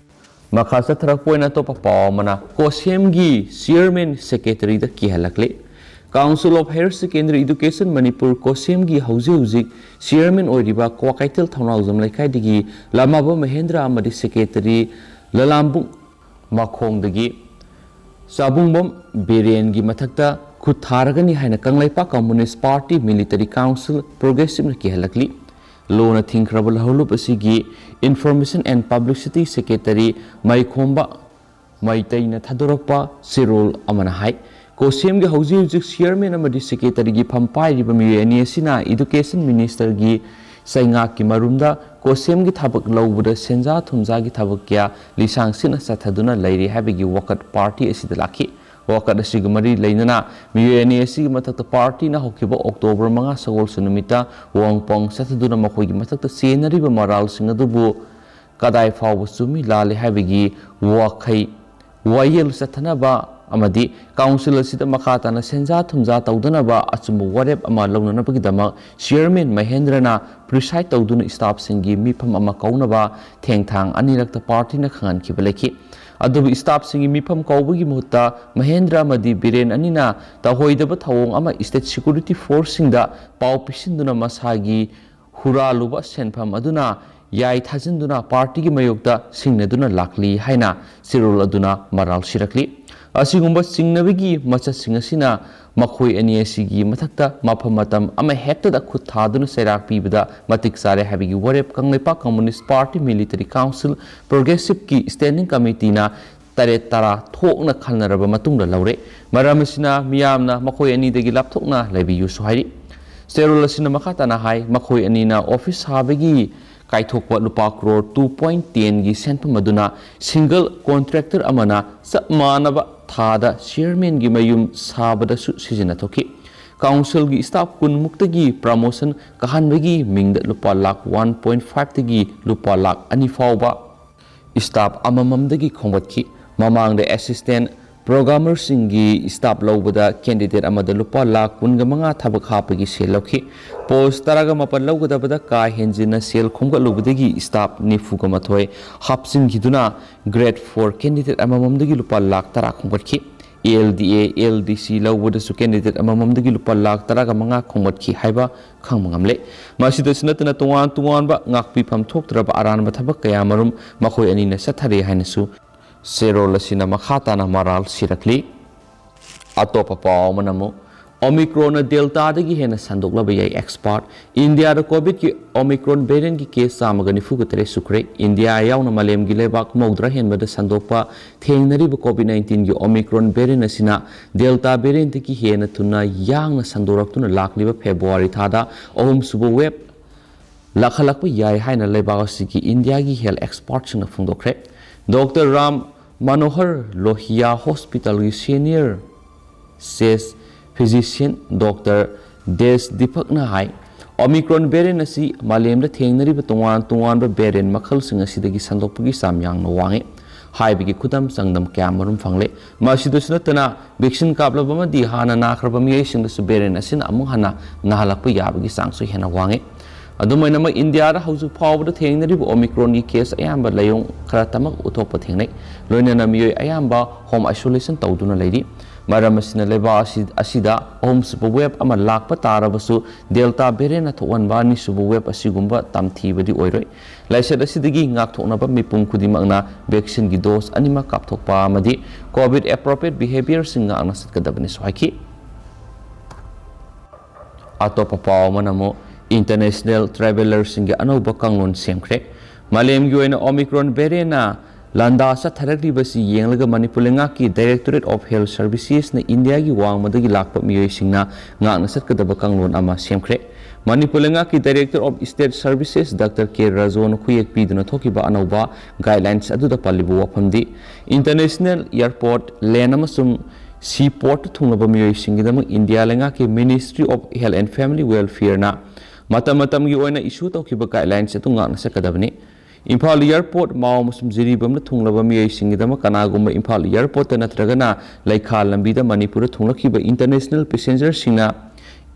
ꯃꯈꯥ ꯆꯠꯊꯔꯛꯄ ꯑꯣꯏꯅ ꯑꯇꯣꯞꯄ ꯄꯥꯎ ꯑꯃꯅ, ꯀꯣꯁꯦꯝꯒꯤ ꯆꯤꯌꯔꯃꯦꯟ ꯁꯦꯀ꯭ꯔꯦꯇꯔꯤꯗ ꯀꯤꯍꯜꯂꯛꯂꯦ꯫ Council of Higher Secondary Education Manipur, ꯀꯣꯁꯦꯝꯒꯤ ꯍꯧꯖꯤꯛ ꯍꯧꯖꯤꯛ ꯆꯤꯌꯔꯃꯦꯟ ꯑꯣꯏꯔꯤꯕ ꯀ꯭ꯋꯥꯀꯩꯊꯦꯜ ꯊꯧꯅꯥꯎꯖꯝ ꯂꯩꯀꯥꯏꯗꯒꯤ ꯂꯃꯥꯕꯝ ꯃꯍꯦꯟꯗ꯭ꯔ ꯑꯃꯗꯤ ꯁꯦꯀ꯭ꯔꯦꯇꯔꯤ ꯂꯂꯥꯝꯕꯨꯡ ꯃꯈꯣꯡꯗꯒꯤ ꯆꯥꯕꯨꯡꯕꯝ ꯕꯤꯔꯦꯟꯒꯤ ꯃꯊꯛꯇ ꯈꯨꯠ ꯊꯥꯔꯒꯅꯤ ꯍꯥꯏꯅ Kangleipak communist party military council ꯄ꯭ꯔꯣꯒ꯭ꯔꯦꯁꯤꯞꯅ ꯀꯤꯍꯜꯂꯛꯂꯤ꯫ ꯂꯣꯅ ꯊꯤꯡꯈ꯭ꯔꯕ ꯂꯧꯍꯧꯂꯨꯞ ꯑꯁꯤꯒꯤ Information and Publicity Secretary ꯃꯩꯈꯣꯝꯕ ꯃꯩꯇꯩꯅ ꯊꯥꯗꯣꯔꯛꯄ ꯆꯦꯔꯣꯜ ꯑꯃꯅ ꯍꯥꯏ, ꯀꯣꯁꯦꯝꯒꯤ ꯍꯧꯖꯤꯛ ꯍꯧꯖꯤꯛ ꯆꯤꯌꯔꯃꯦꯟ ꯑꯃꯗꯤ ꯁꯦꯀ꯭ꯔꯦꯇꯔꯤꯒꯤ ꯐꯝ ꯄꯥꯏꯔꯤꯕ ꯃꯤꯑꯣꯏ ꯑꯅꯤ ꯑꯁꯤꯅ ꯏꯗꯨꯀꯦꯁꯟ ꯃꯤꯅꯤꯁꯇꯔꯒꯤ ꯆꯩꯉꯥꯛꯀꯤ ꯃꯔꯨꯝꯗ ꯀꯣꯁꯦꯝꯒꯤ ꯊꯕꯛ ꯂꯧꯕꯗ ꯁꯦꯟꯖꯥ ꯊꯨꯝꯖꯥꯒꯤ ꯊꯕꯛ ꯀꯌꯥ ꯂꯤꯁꯥꯡ ꯁꯤꯠꯅ ꯆꯠꯊꯗꯨꯅ ꯂꯩꯔꯤ ꯍꯥꯏꯕꯒꯤ ꯋꯥꯀꯠ ꯄꯥꯔꯇꯤ ꯑꯁꯤꯗ ꯂꯥꯛꯈꯤ꯫ ꯋꯥꯀꯠ ꯑꯁꯤꯒ ꯃꯔꯤ ꯂꯩꯅꯅ ꯃꯤꯑꯣꯏ ꯑꯅꯤ ꯑꯁꯤꯒꯤ ꯃꯊꯛꯇ ꯄꯥꯔꯇꯤꯅ ꯍꯧꯈꯤꯕ ꯑꯣꯛꯇꯣꯕꯔ ꯃꯉꯥ ꯁꯒꯣꯜꯁꯦꯟ ꯅꯨꯃꯤꯠꯇ ꯋꯥꯡꯄꯣꯡ ꯆꯠꯊꯗꯨꯅ ꯃꯈꯣꯏꯒꯤ ꯃꯊꯛꯇ ꯆꯦꯟꯅꯔꯤꯕ ꯃꯔꯥꯜꯁꯤꯡ ꯑꯗꯨꯕꯨ ꯀꯗꯥꯏ ꯐꯥꯎꯕ ꯆꯨꯝꯃꯤ ꯂꯥꯜꯂꯤ ꯍꯥꯏꯕꯒꯤ ꯋꯥꯈꯩ ꯋꯥꯌꯦꯜ ꯆꯠꯊꯅꯕ ꯑꯃꯗꯤ ꯀꯥꯎꯟꯁꯤꯜ ꯑꯁꯤꯗ ꯃꯈꯥ ꯇꯥꯅ ꯁꯦꯟꯖꯥ ꯊꯨꯝꯖꯥ ꯇꯧꯗꯅꯕ ꯑꯆꯨꯝꯕ ꯋꯥꯔꯦꯞ ꯑꯃ ꯂꯧꯅꯅꯕꯒꯤꯗꯃꯛ ꯆꯤꯌꯔꯃꯦꯟ ꯃꯍꯦꯟꯗ꯭ꯔꯅ ꯄ꯭ꯔꯤꯁꯥꯏꯗ ꯇꯧꯗꯨꯅ ꯏꯁꯇꯥꯐꯁꯤꯡꯒꯤ ꯃꯤꯐꯝ ꯑꯃ ꯀꯧꯅꯕ ꯊꯦꯡꯊꯥꯡ ꯑꯅꯤꯔꯛꯇ ꯄꯥꯔꯇꯤꯅ ꯈꯪꯍꯟꯈꯤꯕ ꯂꯩꯈꯤ꯫ ꯑꯗꯨꯕꯨ ꯏꯁꯇꯥꯐꯁꯤꯡꯒꯤ ꯃꯤꯐꯝ ꯀꯧꯕꯒꯤ ꯃꯍꯨꯠꯇ ꯃꯍꯦꯟꯗ꯭ꯔ ꯑꯃꯗꯤ ꯕꯤꯔꯦꯟ ꯑꯅꯤꯅ ꯇꯧꯍꯣꯏꯗꯕ ꯊꯧꯑꯣꯡ ꯑꯃ ꯏꯁꯇꯦꯠ ꯁꯦꯀ꯭ꯌꯨꯔꯤꯇꯤ ꯐꯣꯔꯁꯁꯤꯡꯗ ꯄꯥꯎ ꯄꯤꯁꯤꯟꯗꯨꯅ ꯃꯁꯥꯒꯤ ꯍꯨꯔꯥꯜꯂꯨꯕ ꯁꯦꯟꯐꯝ ꯑꯗꯨꯅ ꯌꯥꯏ ꯊꯥꯖꯤꯟꯗꯨꯅ ꯄꯥꯔꯇꯤꯒꯤ ꯃꯥꯌꯣꯛꯇ ꯁꯤꯡꯅꯗꯨꯅ ꯂꯥꯛꯂꯤ ꯍꯥꯏꯅ ꯆꯦꯔꯣꯜ ꯑꯗꯨꯅ ꯃꯔꯥꯜ ꯁꯤꯔꯛꯂꯤ꯫ ꯑꯁꯤꯒꯨꯝꯕ ꯆꯤꯡꯅꯕꯒꯤ ꯃꯆꯠꯁꯤꯡ ꯑꯁꯤꯅ ꯃꯈꯣꯏ ꯑꯅꯤ ꯑꯁꯤꯒꯤ ꯃꯊꯛꯇ ꯃꯐꯝ ꯃꯇꯝ ꯑꯃ ꯍꯦꯛꯇꯗ ꯈꯨꯠ ꯊꯥꯗꯨꯅ ꯆꯩꯔꯥꯛ ꯄꯤꯕꯗ ꯃꯇꯤꯛ ꯆꯥꯔꯦ ꯍꯥꯏꯕꯒꯤ ꯋꯥꯔꯦꯞ Kangleipak communist party military council ꯄ꯭ꯔꯣꯒ꯭ꯔꯦꯁꯤꯞꯀꯤ ꯁ꯭ꯇꯦꯟꯗꯤꯡ ꯀꯃꯤꯇꯤꯅ ꯇꯔꯦꯠ ꯇꯔꯥ ꯊꯣꯛꯅ ꯈꯟꯅꯔꯕ ꯃꯇꯨꯡꯗ ꯂꯧꯔꯦ꯫ ꯃꯔꯝ ꯑꯁꯤꯅ ꯃꯤꯌꯥꯝꯅ ꯃꯈꯣꯏ ꯑꯅꯤꯗꯒꯤ ꯂꯥꯞꯊꯣꯛꯅ ꯂꯩꯕꯤꯌꯨꯁꯨ ꯍꯥꯏꯔꯤ꯫ ꯆꯦꯔꯣꯜ ꯑꯁꯤꯅ ꯃꯈꯥ ꯇꯥꯅ ꯍꯥꯏ, ꯃꯈꯣꯏ ꯑꯅꯤꯅ ꯑꯣꯐꯤꯁ ꯁꯥꯕꯒꯤ ꯀꯥꯏꯊꯣꯛꯄ ꯂꯨꯄꯥ ꯀ꯭ꯔꯣꯔ two point ten ꯒꯤ ꯁꯦꯟꯐꯝ ꯑꯗꯨꯅ ꯁꯤꯡꯒꯜ ꯀꯣꯟꯇ꯭ꯔꯦꯛꯇꯔ ꯑꯃꯅ ꯆꯞ ꯃꯥꯟꯅꯕ ꯊꯥꯗ ꯆꯤꯌꯔꯃꯦꯟꯒꯤ ꯃꯌꯨꯝ ꯁꯥꯕꯗꯁꯨ ꯁꯤꯖꯤꯟꯅꯊꯣꯛꯈꯤ꯫ ꯀꯥꯎꯟꯁꯤꯜꯒꯤ ꯁ꯭ꯇꯥꯐ ꯀꯨꯟ ꯃꯨꯛꯇꯒꯤ ꯄ꯭ꯔꯃꯣꯁꯟ ꯀꯥꯍꯟꯕꯒꯤ ꯃꯤꯡꯗ ꯂꯨꯄꯥ ꯂꯥꯈ one point five ꯇꯒꯤ ꯂꯨꯄꯥ ꯂꯥꯈ ꯑꯅꯤ ꯐꯥꯎꯕ ꯁ꯭ꯇꯥꯐ ꯑꯃꯃꯝꯗꯒꯤ ꯈꯣꯝꯒꯠꯈꯤ꯫ ꯃꯃꯥꯡꯗ ꯑꯦꯁꯤꯁꯇꯦꯟ ꯄ꯭ꯔꯣꯒ꯭ꯔꯥꯃꯔꯁꯤꯡꯒꯤ ꯁ꯭ꯇꯥꯐ ꯂꯧꯕꯗ ꯀꯦꯟꯗꯤꯗꯦꯠ ꯑꯃꯗ ꯂꯨꯄꯥ ꯂꯥꯈ ꯀꯨꯟꯒ ꯃꯉꯥ ꯊꯕꯛ ꯍꯥꯞꯄꯒꯤ ꯁꯦꯜ ꯂꯧꯈꯤ꯫ ꯄꯣꯁ ꯇꯔꯥꯒ ꯃꯥꯄꯟ ꯂꯧꯒꯗꯕꯗ ꯀꯥ ꯍꯦꯟꯖꯤꯟꯅ ꯁꯦꯜ ꯈꯣꯝꯒꯠꯂꯨꯕꯗꯒꯤ ꯁ꯭ꯇꯥꯐ ꯅꯤꯐꯨꯒ ꯃꯥꯊꯣꯏ ꯍꯥꯞꯆꯤꯟꯈꯤꯗꯨꯅ ꯒ꯭ꯔꯦꯗ ꯐꯣꯔ ꯀꯦꯟꯗꯤꯗꯦꯠ ꯑꯃꯃꯝꯗꯒꯤ ꯂꯨꯄꯥ ꯂꯥꯈ ꯇꯔꯥ ꯈꯣꯝꯒꯠꯈꯤ꯫ ꯑꯦꯜ ꯗꯤ ꯑꯦ, ꯑꯦꯜ ꯗꯤ ꯁꯤ ꯂꯧꯕꯗꯁꯨ ꯀꯦꯟꯗꯤꯗꯦꯠ ꯑꯃꯃꯝꯗꯒꯤ ꯂꯨꯄꯥ ꯂꯥꯈ ꯇꯔꯥꯒ ꯃꯉꯥ ꯈꯣꯝꯒꯠꯈꯤ ꯍꯥꯏꯕ ꯈꯪꯕ ꯉꯝꯂꯦ꯫ ꯃꯁꯤꯗꯁꯨ ꯅꯠꯇꯅ ꯇꯣꯉꯥꯟ ꯇꯣꯉꯥꯟꯕ ꯉꯥꯛꯄꯤꯐꯝ ꯊꯣꯛꯇ꯭ꯔꯕ ꯑꯔꯥꯟꯕ ꯊꯕꯛ ꯀꯌꯥꯃꯔꯨꯝ ꯃꯈꯣꯏ ꯑꯅꯤꯅ ꯆꯠꯊꯔꯦ ꯍꯥꯏꯅꯁꯨ ꯆꯦꯔꯣꯜ ꯑꯁꯤꯅ ꯃꯈꯥ ꯇꯥꯅ ꯃꯔꯥꯜ ꯁꯤꯔꯛꯂꯤ꯫ ꯑꯇꯣꯞꯄ ꯄꯥꯎ ꯑꯃꯅ ꯑꯃꯨꯛ, ꯑꯣꯃꯤꯀ꯭ꯔꯣꯟꯅ ꯗꯦꯜꯇꯥꯗꯒꯤ ꯍꯦꯟꯅ ꯁꯟꯗꯣꯛꯂꯕ ꯌꯥꯏ ꯑꯦꯛꯁꯄꯥꯔꯠ꯫ ꯏꯟꯗꯤꯌꯥꯗ ꯀꯣꯚꯤꯗꯀꯤ ꯑꯣꯃꯤꯀ꯭ꯔꯣꯟ ꯚꯦꯔꯤꯌꯟꯒꯤ ꯀꯦꯁ ꯆꯥꯝꯃꯒ ꯅꯤꯐꯨꯒ ꯇꯔꯦꯠ ꯁꯨꯈ꯭ꯔꯦ꯫ ꯏꯟꯗꯤꯌꯥ ꯌꯥꯎꯅ ꯃꯥꯂꯦꯝꯒꯤ ꯂꯩꯕꯥꯛ ꯃꯧꯗ꯭ꯔꯥ ꯍꯦꯟꯕꯗ ꯁꯟꯗꯣꯛꯄ ꯊꯦꯡꯅꯔꯤꯕ ꯀꯣꯚꯤꯗ ꯅꯥꯏꯟꯇꯤꯟꯒꯤ ꯑꯣꯃꯤꯀ꯭ꯔꯣꯟ ꯚꯦꯔꯤꯌꯟ ꯑꯁꯤꯅ ꯗꯦꯜꯇꯥ ꯚꯦꯔꯤꯌꯟꯇꯒꯤ ꯍꯦꯟꯅ ꯊꯨꯅ ꯌꯥꯡꯅ ꯁꯟꯗꯣꯔꯛꯇꯨꯅ ꯂꯥꯛꯂꯤꯕ ꯐꯦꯕ꯭ꯔꯨꯋꯥꯔꯤ ꯊꯥꯗ ꯑꯍꯨꯝꯁꯨꯕ ꯋꯦꯕ ꯂꯥꯛꯍꯜꯂꯛꯄ ꯌꯥꯏ ꯍꯥꯏꯅ ꯂꯩꯕꯥꯛ ꯑꯁꯤꯒꯤ ꯏꯟꯗꯤꯌꯥꯒꯤ ꯍꯦꯜꯊ ꯑꯦꯛꯁꯄꯥꯔꯠꯁꯤꯡꯅ ꯐꯣꯡꯗꯣꯛꯈ꯭ꯔꯦ꯫ ꯗꯣꯛꯇꯔ ꯔꯥꯝ ꯃꯅꯣꯍꯔ ꯂꯣꯍꯤꯌꯥ ꯍꯣꯁꯄꯤꯇꯥꯜꯒꯤ senior chest physician doctor Desh ꯗꯤꯄꯛꯅ ꯍꯥꯏ, ꯑꯣꯃꯤꯀ꯭ꯔꯣꯟ ꯚꯦꯔꯤꯌꯟ ꯑꯁꯤ ꯃꯥꯂꯦꯝꯗ ꯊꯦꯡꯅꯔꯤꯕ ꯇꯣꯉꯥꯟ ꯇꯣꯉꯥꯟꯕ ꯚꯦꯔꯤꯌꯟ ꯃꯈꯜꯁꯤꯡ ꯑꯁꯤꯗꯒꯤ ꯁꯟꯗꯣꯛꯄꯒꯤ ꯆꯥꯡ ꯌꯥꯝꯅ ꯋꯥꯡꯉꯤ ꯍꯥꯏꯕꯒꯤ ꯈꯨꯗꯝ ꯆꯥꯡꯗꯝ ꯀꯌꯥ ꯃꯔꯨꯝ ꯐꯪꯂꯦ꯫ ꯃꯁꯤꯗꯁꯨ ꯅꯠꯇꯅ, ꯚꯦꯛꯁꯤꯟ ꯀꯥꯞꯂꯕ ꯑꯃꯗꯤ ꯍꯥꯟꯅ ꯅꯥꯈ꯭ꯔꯕ ꯃꯤꯑꯣꯏꯁꯤꯡꯗꯁꯨ ꯚꯦꯔꯤꯌꯟ ꯑꯁꯤꯅ ꯑꯃꯨꯛ ꯍꯟꯅ ꯅꯥꯍꯜꯂꯛꯄ ꯌꯥꯕꯒꯤ ꯆꯥꯡꯁꯨ ꯍꯦꯟꯅ ꯋꯥꯡꯉꯤ꯫ ꯑꯗꯨꯝ ꯑꯣꯏꯅꯃꯛ, ꯏꯟꯗꯤꯌꯥꯗ ꯍꯧꯖꯤꯛ ꯐꯥꯎꯕꯗ ꯊꯦꯡꯅꯔꯤꯕ ꯑꯣꯃꯤꯀ꯭ꯔꯣꯟꯒꯤ ꯀꯦꯁ ꯑꯌꯥꯝꯕ ꯂꯥꯏꯑꯣꯡ ꯈꯔꯇꯃꯛ ꯎꯠꯊꯣꯛꯄ ꯊꯦꯡꯅꯩ, ꯂꯣꯏꯅꯅ ꯃꯤꯑꯣꯏ ꯑꯌꯥꯝꯕ ꯍꯣꯝ ꯑꯥꯏꯁꯣꯂꯦꯁꯟ ꯇꯧꯗꯨꯅ ꯂꯩꯔꯤ꯫ ꯃꯔꯝ ꯑꯁꯤꯅ, ꯂꯩꯕꯥꯛ ꯑꯁꯤ, ꯑꯁꯤꯗ ꯑꯍꯨꯝꯁꯨꯕ ꯋꯦꯕ ꯑꯃ ꯂꯥꯛꯄ ꯇꯥꯔꯕꯁꯨ, ꯗꯦꯜꯇꯥ ꯚꯦꯔꯤꯌꯟꯅ ꯊꯣꯛꯍꯟꯕ ꯑꯅꯤꯁꯨꯕ ꯋꯦꯕ ꯑꯁꯤꯒꯨꯝꯕ ꯇꯝꯊꯤꯕꯗꯤ ꯑꯣꯏꯔꯣꯏ꯫ ꯂꯥꯏꯆꯠ ꯑꯁꯤꯗꯒꯤ ꯉꯥꯛꯊꯣꯛꯅꯕ ꯃꯤꯄꯨꯝ ꯈꯨꯗꯤꯡꯃꯛꯅ ꯚꯦꯛꯁꯤꯟꯒꯤ ꯗꯣꯁ ꯑꯅꯤꯃꯛ ꯀꯥꯞꯊꯣꯛꯄ ꯑꯃꯗꯤ ꯀꯣꯚꯤꯗ ꯑꯦꯄ꯭ꯔꯣꯄ꯭ꯔꯤꯌꯦꯠ ꯕꯤꯍꯦꯕꯤꯌꯔꯁꯤꯡ ꯉꯥꯛꯅ ꯆꯠꯀꯗꯕꯅꯤꯁꯨ ꯍꯥꯏꯈꯤ꯫ ꯑꯇꯣꯞꯄ ꯄꯥꯎ ꯑꯃꯅ ꯑꯃꯨꯛ, ꯏꯟꯇꯔꯅꯦꯁꯅꯦꯜ ꯇ꯭ꯔꯥꯚꯦꯂꯔꯁꯤꯡꯒꯤ ꯑꯅꯧꯕ ꯀꯥꯡꯂꯣꯟ ꯁꯦꯝꯈ꯭ꯔꯦ꯫ ꯃꯥꯂꯦꯝꯒꯤ ꯑꯣꯏꯅ ꯑꯣꯃꯤꯀ꯭ꯔꯣꯟ ꯚꯦꯔꯤꯌꯟꯅ ꯂꯥꯟꯗꯥ ꯆꯠꯊꯔꯛꯂꯤꯕꯁꯤ ꯌꯦꯡꯂꯒ, ꯃꯅꯤꯄꯨꯔ ꯂꯩꯉꯥꯛꯀꯤ ꯗꯥꯏꯔꯦꯛꯇꯣꯔꯦꯠ ꯑꯣꯐ ꯍꯦꯜꯊ ꯁꯔꯚꯤꯁꯦꯁꯅ ꯏꯟꯗꯤꯌꯥꯒꯤ ꯋꯥꯡꯃꯗꯒꯤ ꯂꯥꯛꯄ ꯃꯤꯑꯣꯏꯁꯤꯡꯅ ꯉꯥꯛꯅ ꯆꯠꯀꯗꯕ ꯀꯥꯡꯂꯣꯟ ꯑꯃ ꯁꯦꯝꯈ꯭ꯔꯦ꯫ ꯃꯅꯤꯄꯨꯔ ꯂꯩꯉꯥꯛꯀꯤ ꯗꯥꯏꯔꯦꯛꯇꯣꯔ ꯑꯣꯐ ꯁ꯭ꯇꯦꯠ ꯁꯔꯚꯤꯁꯦꯁ ꯗꯥꯛꯇꯔ ꯀꯦ ꯔꯥꯖꯣꯅ ꯈꯨꯌꯦꯛ ꯄꯤꯗꯨꯅ ꯊꯣꯛꯈꯤꯕ ꯑꯅꯧꯕ ꯒꯥꯏꯗꯂꯥꯏꯟꯁ ꯑꯗꯨꯗ ꯄꯜꯂꯤꯕ ꯋꯥꯐꯝꯗꯤ, ꯏꯟꯇꯔꯅꯦꯁꯅꯦꯜ ꯑꯦꯌꯔꯄꯣꯔꯠ, ꯂꯦꯟ ꯑꯃꯁꯨꯡ ꯁꯤ ꯄꯣꯔꯠꯇ ꯊꯨꯡꯂꯕ ꯃꯤꯑꯣꯏꯁꯤꯡꯒꯤꯗꯃꯛ ꯏꯟꯗꯤꯌꯥ ꯂꯩꯉꯥꯛꯀꯤ Ministry of Health and Family Welfareꯅ ꯃꯇꯝ ꯃꯇꯝꯒꯤ ꯑꯣꯏꯅ ꯏꯁꯨ ꯇꯧꯈꯤꯕ ꯒꯥꯏꯗꯂꯥꯏꯟꯁ ꯑꯗꯨ ꯉꯥꯛꯅ ꯆꯠꯀꯗꯕꯅꯤ꯫ ꯏꯝꯐꯥꯜ ꯑꯦꯌꯔꯄꯣꯔꯠ ꯃꯥꯎ ꯑꯃꯁꯨꯡ ꯖꯤꯔꯤꯕꯥꯝꯗ ꯊꯨꯡꯂꯕ ꯃꯤꯑꯣꯏꯁꯤꯡꯒꯤꯗꯃꯛ ꯀꯅꯥꯒꯨꯝꯕ ꯏꯝꯐꯥꯜ ꯑꯦꯌꯔꯄꯣꯔꯠꯇ ꯅꯠꯇ꯭ꯔꯒꯅ ꯂꯩꯈꯥ ꯂꯝꯕꯤꯗ ꯃꯅꯤꯄꯨꯔꯗ ꯊꯨꯡꯂꯛꯈꯤꯕ ꯏꯟꯇꯔꯅꯦꯁꯅꯦꯜ ꯄꯦꯁꯦꯟꯖꯔꯁꯤꯡꯅ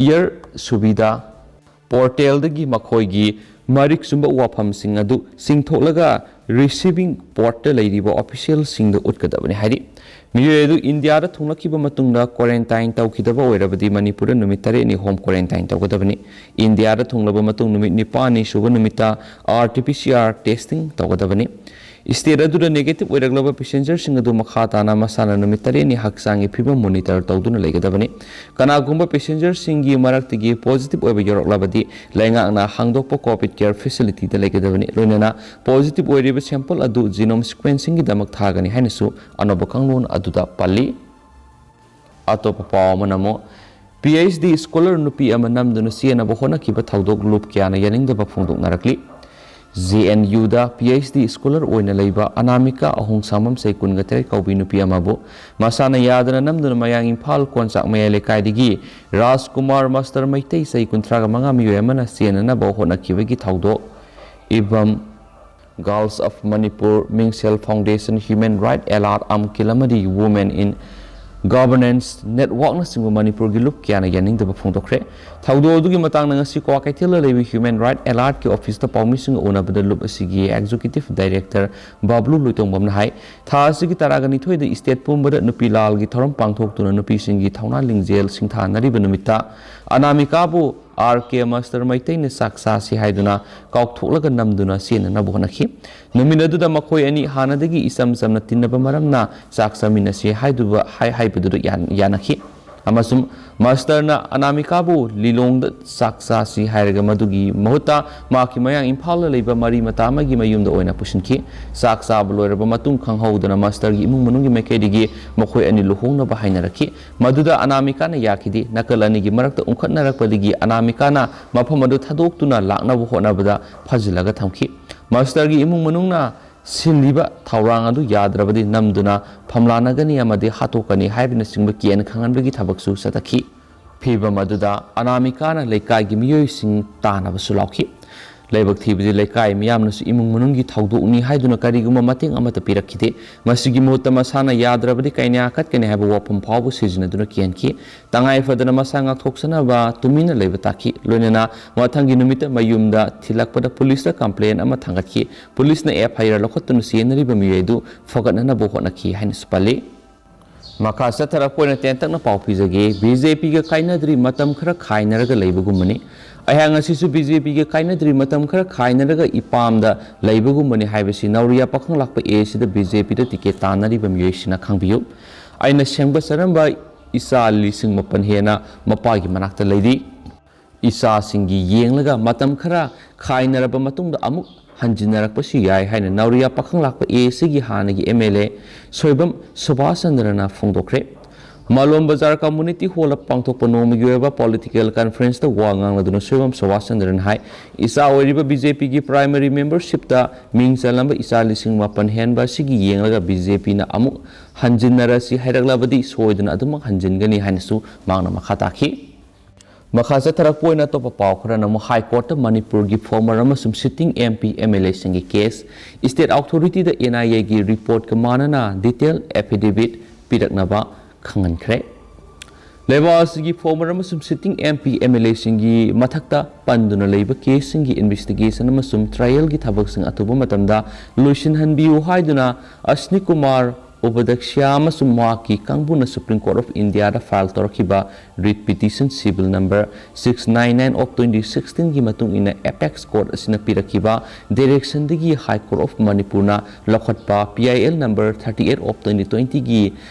ꯑꯦꯌꯔ ꯁꯨꯕꯤꯗꯥ ꯄꯣꯔꯇꯦꯜꯗꯒꯤ ꯃꯈꯣꯏꯒꯤ ꯃꯔꯤꯛ ꯆꯨꯝꯕ ꯋꯥꯐꯝꯁꯤꯡ ꯑꯗꯨ ꯆꯤꯡꯊꯣꯛꯂꯒ ꯔꯤꯁꯤꯚꯤꯡ ꯄꯣꯔꯠꯇ ꯂꯩꯔꯤꯕ ꯑꯣꯐꯤꯁꯤꯌꯦꯜꯁꯤꯡꯗ ꯎꯠꯀꯗꯕꯅꯤ ꯍꯥꯏꯔꯤ꯫ ꯃꯤꯑꯣꯏ ꯑꯗꯨ ꯏꯟꯗꯤꯌꯥꯗ ꯊꯨꯡꯂꯛꯈꯤꯕ ꯃꯇꯨꯡꯗ ꯀ꯭ꯋꯥꯔꯦꯟꯇꯥꯏꯟ ꯇꯧꯈꯤꯗꯕ ꯑꯣꯏꯔꯕꯗꯤ ꯃꯅꯤꯄꯨꯔꯗ ꯅꯨꯃꯤꯠ ꯇꯔꯦꯠꯅꯤ ꯍꯣꯝ ꯀ꯭ꯋꯥꯔꯦꯟꯇꯥꯏꯟ ꯇꯧꯒꯗꯕꯅꯤ꯫ ꯏꯟꯗꯤꯌꯥꯗ ꯊꯨꯡꯂꯕ ꯃꯇꯨꯡ ꯅꯨꯃꯤꯠ ꯅꯤꯄꯥꯟꯅꯤ ꯁꯨꯕ ꯅꯨꯃꯤꯠꯇ R T P C R testing ꯇꯧꯒꯗꯕꯅꯤ꯫ ꯁ꯭ꯇꯦꯠ ꯑꯗꯨꯗ ꯅꯦꯒꯦꯇꯤꯚ ꯑꯣꯏꯔꯛꯂꯕ ꯄꯦꯁꯦꯟꯖꯔꯁꯤꯡ ꯑꯗꯨ ꯃꯈꯥ ꯇꯥꯅ ꯃꯁꯥꯅ ꯅꯨꯃꯤꯠ ꯇꯔꯦꯠꯅꯤ ꯍꯛꯆꯥꯡꯒꯤ ꯐꯤꯕꯝ ꯃꯣꯅꯤꯇꯔ ꯇꯧꯗꯨꯅ ꯂꯩꯒꯗꯕꯅꯤ꯫ ꯀꯅꯥꯒꯨꯝꯕ ꯄꯦꯁꯦꯟꯖꯔꯁꯤꯡꯒꯤ ꯃꯔꯛꯇꯒꯤ ꯄꯣꯖꯤꯇꯤꯚ ꯑꯣꯏꯕ ꯌꯥꯎꯔꯛꯂꯕꯗꯤ ꯂꯩꯉꯥꯛꯅ ꯍꯥꯡꯗꯣꯛꯄ ꯀꯣꯚꯤꯗ ꯀꯦꯌꯔ ꯐꯦꯁꯤꯂꯤꯇꯤꯗ ꯂꯩꯒꯗꯕꯅꯤ꯫ ꯂꯣꯏꯅꯅ ꯄꯣꯖꯤꯇꯤꯚ ꯑꯣꯏꯔꯤꯕ ꯁꯦꯝꯄꯜ ꯑꯗꯨ ꯖꯤꯅꯣꯝ ꯁꯤꯀ꯭ꯋꯦꯟꯁꯤꯡꯒꯤꯗꯃꯛ ꯊꯥꯒꯅꯤ ꯍꯥꯏꯅꯁꯨ ꯑꯅꯧꯕ ꯀꯥꯡꯂꯣꯟ ꯑꯗꯨꯗ ꯄꯜꯂꯤ꯫ ꯑꯇꯣꯞꯄ ꯄꯥꯎ ꯑꯃꯅ ꯑꯃꯨꯛ ꯄꯤ ꯑꯩꯆ ꯗꯤ ꯁ꯭ꯀꯣꯂꯔ ꯅꯨꯄꯤ ꯑꯃ ꯅꯝꯗꯨꯅ ꯆꯦꯟꯅꯕ ꯍꯣꯠꯅꯈꯤꯕ ꯊꯧꯗꯣꯛ ꯂꯨꯞ ꯀꯌꯥꯅ ꯌꯥꯅꯤꯡꯗꯕ ꯐꯣꯡꯗꯣꯛꯅꯔꯛꯂꯤ꯫ ꯖꯦ ꯑꯦꯟ ꯌꯨꯗ ꯄꯤ ꯑꯩꯆ ꯗꯤ ꯁ꯭ꯀꯣꯂꯔ ꯑꯣꯏꯅ ꯂꯩꯕ ꯑꯅꯥꯃꯤꯀꯥ ꯑꯍꯣꯡꯁꯥꯡꯕꯝ ꯆꯍꯤ ꯀꯨꯟꯒ ꯇꯔꯦꯠ ꯀꯧꯕꯤ ꯅꯨꯄꯤ ꯑꯃꯕꯨ ꯃꯁꯥꯅ ꯌꯥꯗꯅ ꯅꯝꯗꯨꯅ ꯃꯌꯥꯡ ꯏꯝꯐꯥꯜ ꯀꯣꯟꯆꯥꯛ ꯃꯌꯥꯏ ꯂꯩꯀꯥꯏꯗꯒꯤ ꯔꯥꯖꯀꯨꯃꯥꯔ ꯃꯥꯁꯇꯔ ꯃꯩꯇꯩ ꯆꯍꯤ ꯀꯨꯟꯊ꯭ꯔꯥꯒ ꯃꯉꯥ ꯃꯤꯑꯣꯏ ꯑꯃꯅ ꯆꯦꯟꯅꯅꯕ ꯍꯣꯠꯅꯈꯤꯕꯒꯤ ꯊꯧꯗꯣꯛ ꯏꯕꯝ Girls of Manipur, Mingsel foundation, human right alert ꯑꯃꯀꯤꯜ ꯑꯃꯗꯤ Women in Governance ꯅꯦꯠꯋꯥꯛꯅꯆꯤꯡꯕ ꯃꯅꯤꯄꯨꯔꯒꯤ ꯂꯨꯞ ꯀꯌꯥꯅ ꯌꯥꯅꯤꯡꯗꯕ ꯐꯣꯡꯗꯣꯛꯈ꯭ꯔꯦ꯫ ꯊꯧꯗꯣꯛ ꯑꯗꯨꯒꯤ ꯃꯇꯥꯡꯗ ꯉꯁꯤ ꯀ꯭ꯋꯥꯀꯩꯊꯦꯜꯗ ꯂꯩꯕ ꯍ꯭ꯌꯨꯃꯦꯟ ꯔꯥꯏꯠ ꯑꯦꯂꯥꯔꯠꯀꯤ ꯑꯣꯐꯤꯁꯇ ꯄꯥꯎꯃꯤꯁꯤꯡꯒ ꯎꯅꯕꯗ ꯂꯨꯞ ꯑꯁꯤꯒꯤ ꯑꯦꯛꯖꯤꯀ꯭ꯌꯨꯇꯤꯚ ꯗꯥꯏꯔꯦꯛꯇꯔ ꯕꯥꯕ꯭ꯂꯨ ꯂꯣꯏꯇꯣꯡꯕꯝꯅ ꯍꯥꯏ, ꯊꯥ ꯑꯁꯤꯒꯤ ꯇꯔꯥꯒ ꯅꯤꯊꯣꯏꯗ ꯁ꯭ꯇꯦꯠ ꯄꯨꯝꯕꯗ ꯅꯨꯄꯤ ꯂꯥꯜꯒꯤ ꯊꯧꯔꯝ ꯄꯥꯡꯊꯣꯛꯇꯨꯅ ꯅꯨꯄꯤꯁꯤꯡꯒꯤ ꯊꯧꯅꯥ ꯂꯤꯡꯖꯦꯜ ꯁꯤꯡꯊꯥꯅꯔꯤꯕ ꯅꯨꯃꯤꯠꯇ ꯑꯅꯥꯃꯤꯀꯥꯕꯨ ꯑꯥꯔ ꯀꯦ ꯃꯥꯁꯇꯔ ꯃꯩꯇꯩꯅ ꯆꯥꯛ ꯆꯥꯁꯤ ꯍꯥꯏꯗꯨꯅ ꯀꯥꯎꯊꯣꯛꯂꯒ ꯅꯝꯗꯨꯅ ꯆꯦꯟꯅꯅꯕ ꯍꯣꯠꯅꯈꯤ꯫ ꯅꯨꯃꯤꯠ ꯑꯗꯨꯗ ꯃꯈꯣꯏ ꯑꯅꯤ ꯍꯥꯟꯅꯗꯒꯤ ꯏꯆꯝ ꯆꯝꯅ ꯇꯤꯟꯅꯕ ꯃꯔꯝꯅ ꯆꯥꯛ ꯆꯥꯃꯤꯟꯅꯁꯤ ꯍꯥꯏꯗꯨꯕ-, ꯍꯥꯏ-, ꯍꯥꯏꯕꯗꯨꯗ ꯌꯥꯟ-, ꯌꯥꯅꯈꯤ꯫ ꯑꯃꯁꯨꯡ ꯃꯥꯁꯇꯔꯅ ꯑꯅꯥꯃꯤꯀꯥꯕꯨ ꯂꯤꯂꯣꯡꯗ ꯆꯥꯛ ꯆꯥꯁꯤ ꯍꯥꯏꯔꯒ ꯃꯗꯨꯒꯤ ꯃꯍꯨꯠꯇ ꯃꯍꯥꯛꯀꯤ ꯃꯌꯥꯡ ꯏꯝꯐꯥꯜꯗ ꯂꯩꯕ ꯃꯔꯤ ꯃꯇꯥ ꯑꯃꯒꯤ ꯃꯌꯨꯝꯗ ꯑꯣꯏꯅ ꯄꯨꯁꯤꯟꯈꯤ꯫ ꯆꯥꯛ ꯆꯥꯕ ꯂꯣꯏꯔꯕ ꯃꯇꯨꯡ ꯈꯪꯍꯧꯗꯅ ꯃꯥꯁꯇꯔꯒꯤ ꯏꯃꯨꯡ ꯃꯅꯨꯡꯒꯤ ꯃꯥꯏꯀꯩꯗꯒꯤ ꯃꯈꯣꯏ ꯑꯅꯤ ꯂꯨꯍꯣꯡꯅꯕ ꯍꯥꯏꯅꯔꯛꯈꯤ꯫ ꯃꯗꯨꯗ ꯑꯅꯥꯃꯤꯀꯥꯅ ꯌꯥꯈꯤꯗꯦ꯫ ꯅꯥꯀꯜ ꯑꯅꯤꯒꯤ ꯃꯔꯛꯇ ꯎꯪꯈꯠꯅꯔꯛꯄꯗꯒꯤ ꯑꯅꯥꯃꯤꯀꯥꯅ ꯃꯐꯝ ꯑꯗꯨ ꯊꯥꯗꯣꯛꯇꯨꯅ ꯂꯥꯛꯅꯕ ꯍꯣꯠꯅꯕꯗ ꯐꯥꯖꯤꯜꯂꯒ ꯊꯝꯈꯤ꯫ ꯃꯥꯁꯇꯔꯒꯤ ꯏꯃꯨꯡ ꯃꯅꯨꯡꯅ ꯁꯤꯜꯂꯤꯕ ꯊꯧꯔꯥꯡ ꯑꯗꯨ ꯌꯥꯗ꯭ꯔꯕꯗꯤ ꯅꯝꯗꯨꯅ ꯐꯝꯂꯥꯅꯒꯅꯤ ꯑꯃꯗꯤ ꯍꯥꯠꯇꯣꯛꯀꯅꯤ ꯍꯥꯏꯕꯅꯆꯤꯡꯕ ꯀꯤꯍꯟ ꯈꯪꯍꯟꯕꯒꯤ ꯊꯕꯛꯁꯨ ꯆꯠꯊꯈꯤ꯫ ꯐꯤꯚꯝ ꯑꯗꯨꯗ ꯑꯅꯥꯃꯤꯀꯥꯅ ꯂꯩꯀꯥꯏꯒꯤ ꯃꯤꯑꯣꯏꯁꯤꯡ ꯇꯥꯅꯕꯁꯨ ꯂꯥꯎꯈꯤ꯫ ꯂꯥꯏꯕꯛ ꯊꯤꯕꯗꯤ ꯂꯩꯀꯥꯏ ꯃꯤꯌꯥꯝꯅꯁꯨ ꯏꯃꯨꯡ ꯃꯅꯨꯡꯒꯤ ꯊꯧꯗꯣꯛꯅꯤ ꯍꯥꯏꯗꯨꯅ ꯀꯔꯤꯒꯨꯝꯕ ꯃꯇꯦꯡ ꯑꯃꯠꯇ ꯄꯤꯔꯛꯈꯤꯗꯦ꯫ ꯃꯁꯤꯒꯤ ꯃꯍꯨꯠꯇ ꯃꯁꯥꯅ ꯌꯥꯗ꯭ꯔꯕꯗꯤ ꯀꯩꯅꯥ ꯀꯠꯀꯅꯤ ꯍꯥꯏꯕ ꯋꯥꯐꯝ ꯐꯥꯎꯕ ꯁꯤꯖꯤꯟꯅꯗꯨꯅ ꯀꯤꯍꯟꯈꯤ꯫ ꯇꯉꯥꯏ ꯐꯗꯅ ꯃꯁꯥ ꯉꯥꯛꯊꯣꯛꯆꯅꯕ ꯇꯨꯃꯤꯟꯅ ꯂꯩꯕ ꯇꯥꯈꯤ꯫ ꯂꯣꯏꯅꯅ ꯃꯊꯪꯒꯤ ꯅꯨꯃꯤꯠꯇ ꯃꯌꯨꯝꯗ ꯊꯤꯜꯂꯛꯄꯗ ꯄꯨꯂꯤꯁꯇ ꯀꯝꯄ꯭ꯂꯦꯟ ꯑꯃ ꯊꯥꯡꯒꯠꯈꯤ꯫ ꯄꯨꯂꯤꯁꯅ ꯑꯦꯐ ꯑꯥꯏ ꯑꯥꯔ ꯂꯧꯈꯠꯇꯨꯅ ꯆꯦꯟꯅꯔꯤꯕ ꯃꯤꯑꯣꯏ ꯑꯗꯨ ꯐꯒꯠꯅꯅꯕ ꯍꯣꯠꯅꯈꯤ ꯍꯥꯏꯅꯁꯨ ꯄꯜꯂꯤ꯫ ꯃꯈꯥ ꯆꯠꯊꯔꯛꯄ ꯑꯣꯏꯅ ꯇꯦꯟꯇꯛꯅ ꯄꯥꯎ ꯄꯤꯖꯒꯦ꯫ ꯕꯤ ꯖꯦ ꯄꯤꯒ ꯀꯥꯏꯅꯗ꯭ꯔꯤ, ꯃꯇꯝ ꯈꯔ ꯈꯥꯏꯅꯔꯒ ꯂꯩꯕꯒꯨꯝꯕꯅꯤ꯫ ꯑꯩꯍꯥꯛ ꯉꯁꯤꯁꯨ ꯕꯤ ꯖꯦ ꯄꯤꯒ ꯀꯥꯏꯅꯗ꯭ꯔꯤ, ꯃꯇꯝ ꯈꯔ ꯈꯥꯏꯅꯔꯒ ꯏꯄꯥꯝꯗ ꯂꯩꯕꯒꯨꯝꯕꯅꯤ ꯍꯥꯏꯕꯁꯤ ꯅꯧꯔꯤꯌꯥ ꯄꯥꯈꯪ ꯂꯥꯛꯄ ꯑꯦ ꯁꯤꯗ ꯕꯤ ꯖꯦ ꯄꯤꯗ ꯇꯤꯀꯦꯠ ꯇꯥꯟꯅꯔꯤꯕ ꯃꯤꯑꯣꯏꯁꯤꯅ ꯈꯪꯕꯤꯌꯨ꯫ ꯑꯩꯅ ꯁꯦꯝꯒꯠꯆꯔꯝꯕ ꯏꯆꯥ ꯂꯤꯁꯤꯡ ꯃꯥꯄꯟ ꯍꯦꯟꯅ ꯃꯄꯥꯒꯤ ꯃꯅꯥꯛꯇ ꯂꯩꯔꯤ꯫ ꯏꯆꯥꯁꯤꯡꯒꯤ ꯌꯦꯡꯂꯒ ꯃꯇꯝ ꯈꯔ ꯈꯥꯏꯅꯔꯕ ꯃꯇꯨꯡꯗ ꯑꯃꯨꯛ ꯍꯟꯖꯤꯟꯅꯔꯛꯄꯁꯨ ꯌꯥꯏ ꯍꯥꯏꯅ ꯅꯧꯔꯤꯌꯥ ꯄꯥꯈꯪ ꯂꯥꯛꯄ ꯑꯦ ꯁꯤꯒꯤ ꯍꯥꯟꯅꯒꯤ ꯑꯦꯝ ꯑꯦꯜ ꯑꯦ ꯁꯣꯏꯕꯝ ꯁꯨꯕꯥꯁ ꯆꯟꯗ꯭ꯔꯅ ꯐꯣꯡꯗꯣꯛꯈ꯭ꯔꯦ꯫ ꯃꯥꯂꯣꯝ ꯕꯖꯥꯔ ꯀꯝꯃꯨꯅꯤꯇꯤ ꯍꯣꯜꯗ ꯄꯥꯡꯊꯣꯛꯄ ꯅꯣꯡꯃꯒꯤ ꯑꯣꯏꯕ ꯄꯣꯂꯤꯇꯤꯀꯦꯜ ꯀꯟꯐꯔꯦꯟꯁꯇ ꯋꯥ ꯉꯥꯡꯂꯗꯨꯅ ꯁꯣꯏꯕꯝ ꯁꯨꯕꯥꯁ ꯆꯟꯗ꯭ꯔꯅ ꯍꯥꯏ, ꯏꯆꯥ ꯑꯣꯏꯔꯤꯕ ꯕꯤ ꯖꯦ ꯄꯤꯒꯤ ꯄ꯭ꯔꯥꯏꯃꯔꯤ ꯃꯦꯝꯕꯔꯁꯤꯞꯇ ꯃꯤꯡ ꯆꯜꯂꯝꯕ ꯏꯆꯥ ꯂꯤꯁꯤꯡ ꯃꯥꯄꯟ ꯍꯦꯟꯕ ꯑꯁꯤꯒꯤ ꯌꯦꯡꯂꯒ ꯕꯤ ꯖꯦ ꯄꯤꯅ ꯑꯃꯨꯛ ꯍꯟꯖꯤꯟꯅꯔꯁꯤ ꯍꯥꯏꯔꯛꯂꯕꯗꯤ ꯁꯣꯏꯗꯅ ꯑꯗꯨꯃꯛ ꯍꯟꯖꯤꯟꯒꯅꯤ ꯍꯥꯏꯅꯁꯨ ꯃꯍꯥꯛꯅ ꯃꯈꯥ ꯇꯥꯈꯤ꯫ ꯃꯈꯥ ꯆꯠꯊꯔꯛꯄ ꯑꯣꯏꯅ ꯑꯇꯣꯞꯄ ꯄꯥꯎ ꯈꯔꯅ ꯑꯃꯨꯛ ꯍꯥꯏ ꯀꯣꯔꯠꯇ ꯃꯅꯤꯄꯨꯔꯒꯤ ꯐꯣꯔꯃꯔ ꯑꯃꯁꯨꯡ sitting M P M L ꯑꯦꯁꯤꯡꯒꯤ ꯀꯦꯁ, ꯏꯁꯇꯦꯠ ꯑꯣꯊꯣꯔꯤꯇꯤꯗ ꯑꯦꯟ ꯑꯥꯏ ꯑꯦꯒꯤ ꯔꯤꯄꯣꯔꯠꯀ ꯃꯥꯟꯅꯅ ꯗꯤꯇꯦꯜ ꯑꯦꯐꯤꯗꯦꯚꯤꯠ ꯄꯤꯔꯛꯅꯕ ꯈꯪꯍꯟꯈ꯭ꯔꯦ꯫ ꯂꯩꯕꯥꯛ ꯑꯁꯤꯒꯤ ꯐꯣꯔꯃꯔ ꯑꯃꯁꯨꯡ sitting M P M L ꯑꯦꯁꯤꯡꯒꯤ ꯃꯊꯛꯇ ꯄꯟꯗꯨꯅ ꯂꯩꯕ ꯀꯦꯁꯁꯤꯡꯒꯤ ꯏꯟꯚꯦꯁꯇꯤꯒꯦꯁꯟ ꯑꯃꯁꯨꯡ ꯇ꯭ꯔꯥꯏꯌꯦꯜꯒꯤ ꯊꯕꯛꯁꯤꯡ ꯑꯊꯨꯕ ꯃꯇꯝꯗ ꯂꯣꯏꯁꯤꯟꯍꯟꯕꯤꯌꯨ ꯍꯥꯏꯗꯨꯅ ꯑꯁꯅꯤ ꯀꯨꯃꯥꯔ ꯎꯄꯥꯙ꯭ꯌꯥꯌ ꯑꯃꯁꯨꯡ ꯃꯍꯥꯛꯀꯤ ꯀꯥꯡꯕꯨꯅ ꯁꯨꯄ꯭ꯔꯤꯝ ꯀꯣꯔꯠ ꯑꯣꯐ ꯏꯟꯗꯤꯌꯥꯗ ꯐꯥꯏꯜ ꯇꯧꯔꯛꯈꯤꯕ writ petition civil number six nine nine of twenty ꯁꯤꯛꯁꯇꯤꯟꯒꯤ ꯃꯇꯨꯡ ꯏꯟꯅ ꯑꯦꯄꯦꯛꯁ ꯀꯣꯔꯠ ꯑꯁꯤꯅ ꯄꯤꯔꯛꯈꯤꯕ ꯗꯥꯏꯔꯦꯛꯁꯟꯗꯒꯤ ꯍꯥꯏ ꯀꯣꯔꯠ ꯑꯣꯐ ꯃꯅꯤꯄꯨꯔꯅ ꯂꯧꯈꯠꯄ P I L number thirty eight of twenty ꯇ꯭ꯋꯦꯟꯇꯤꯒꯤ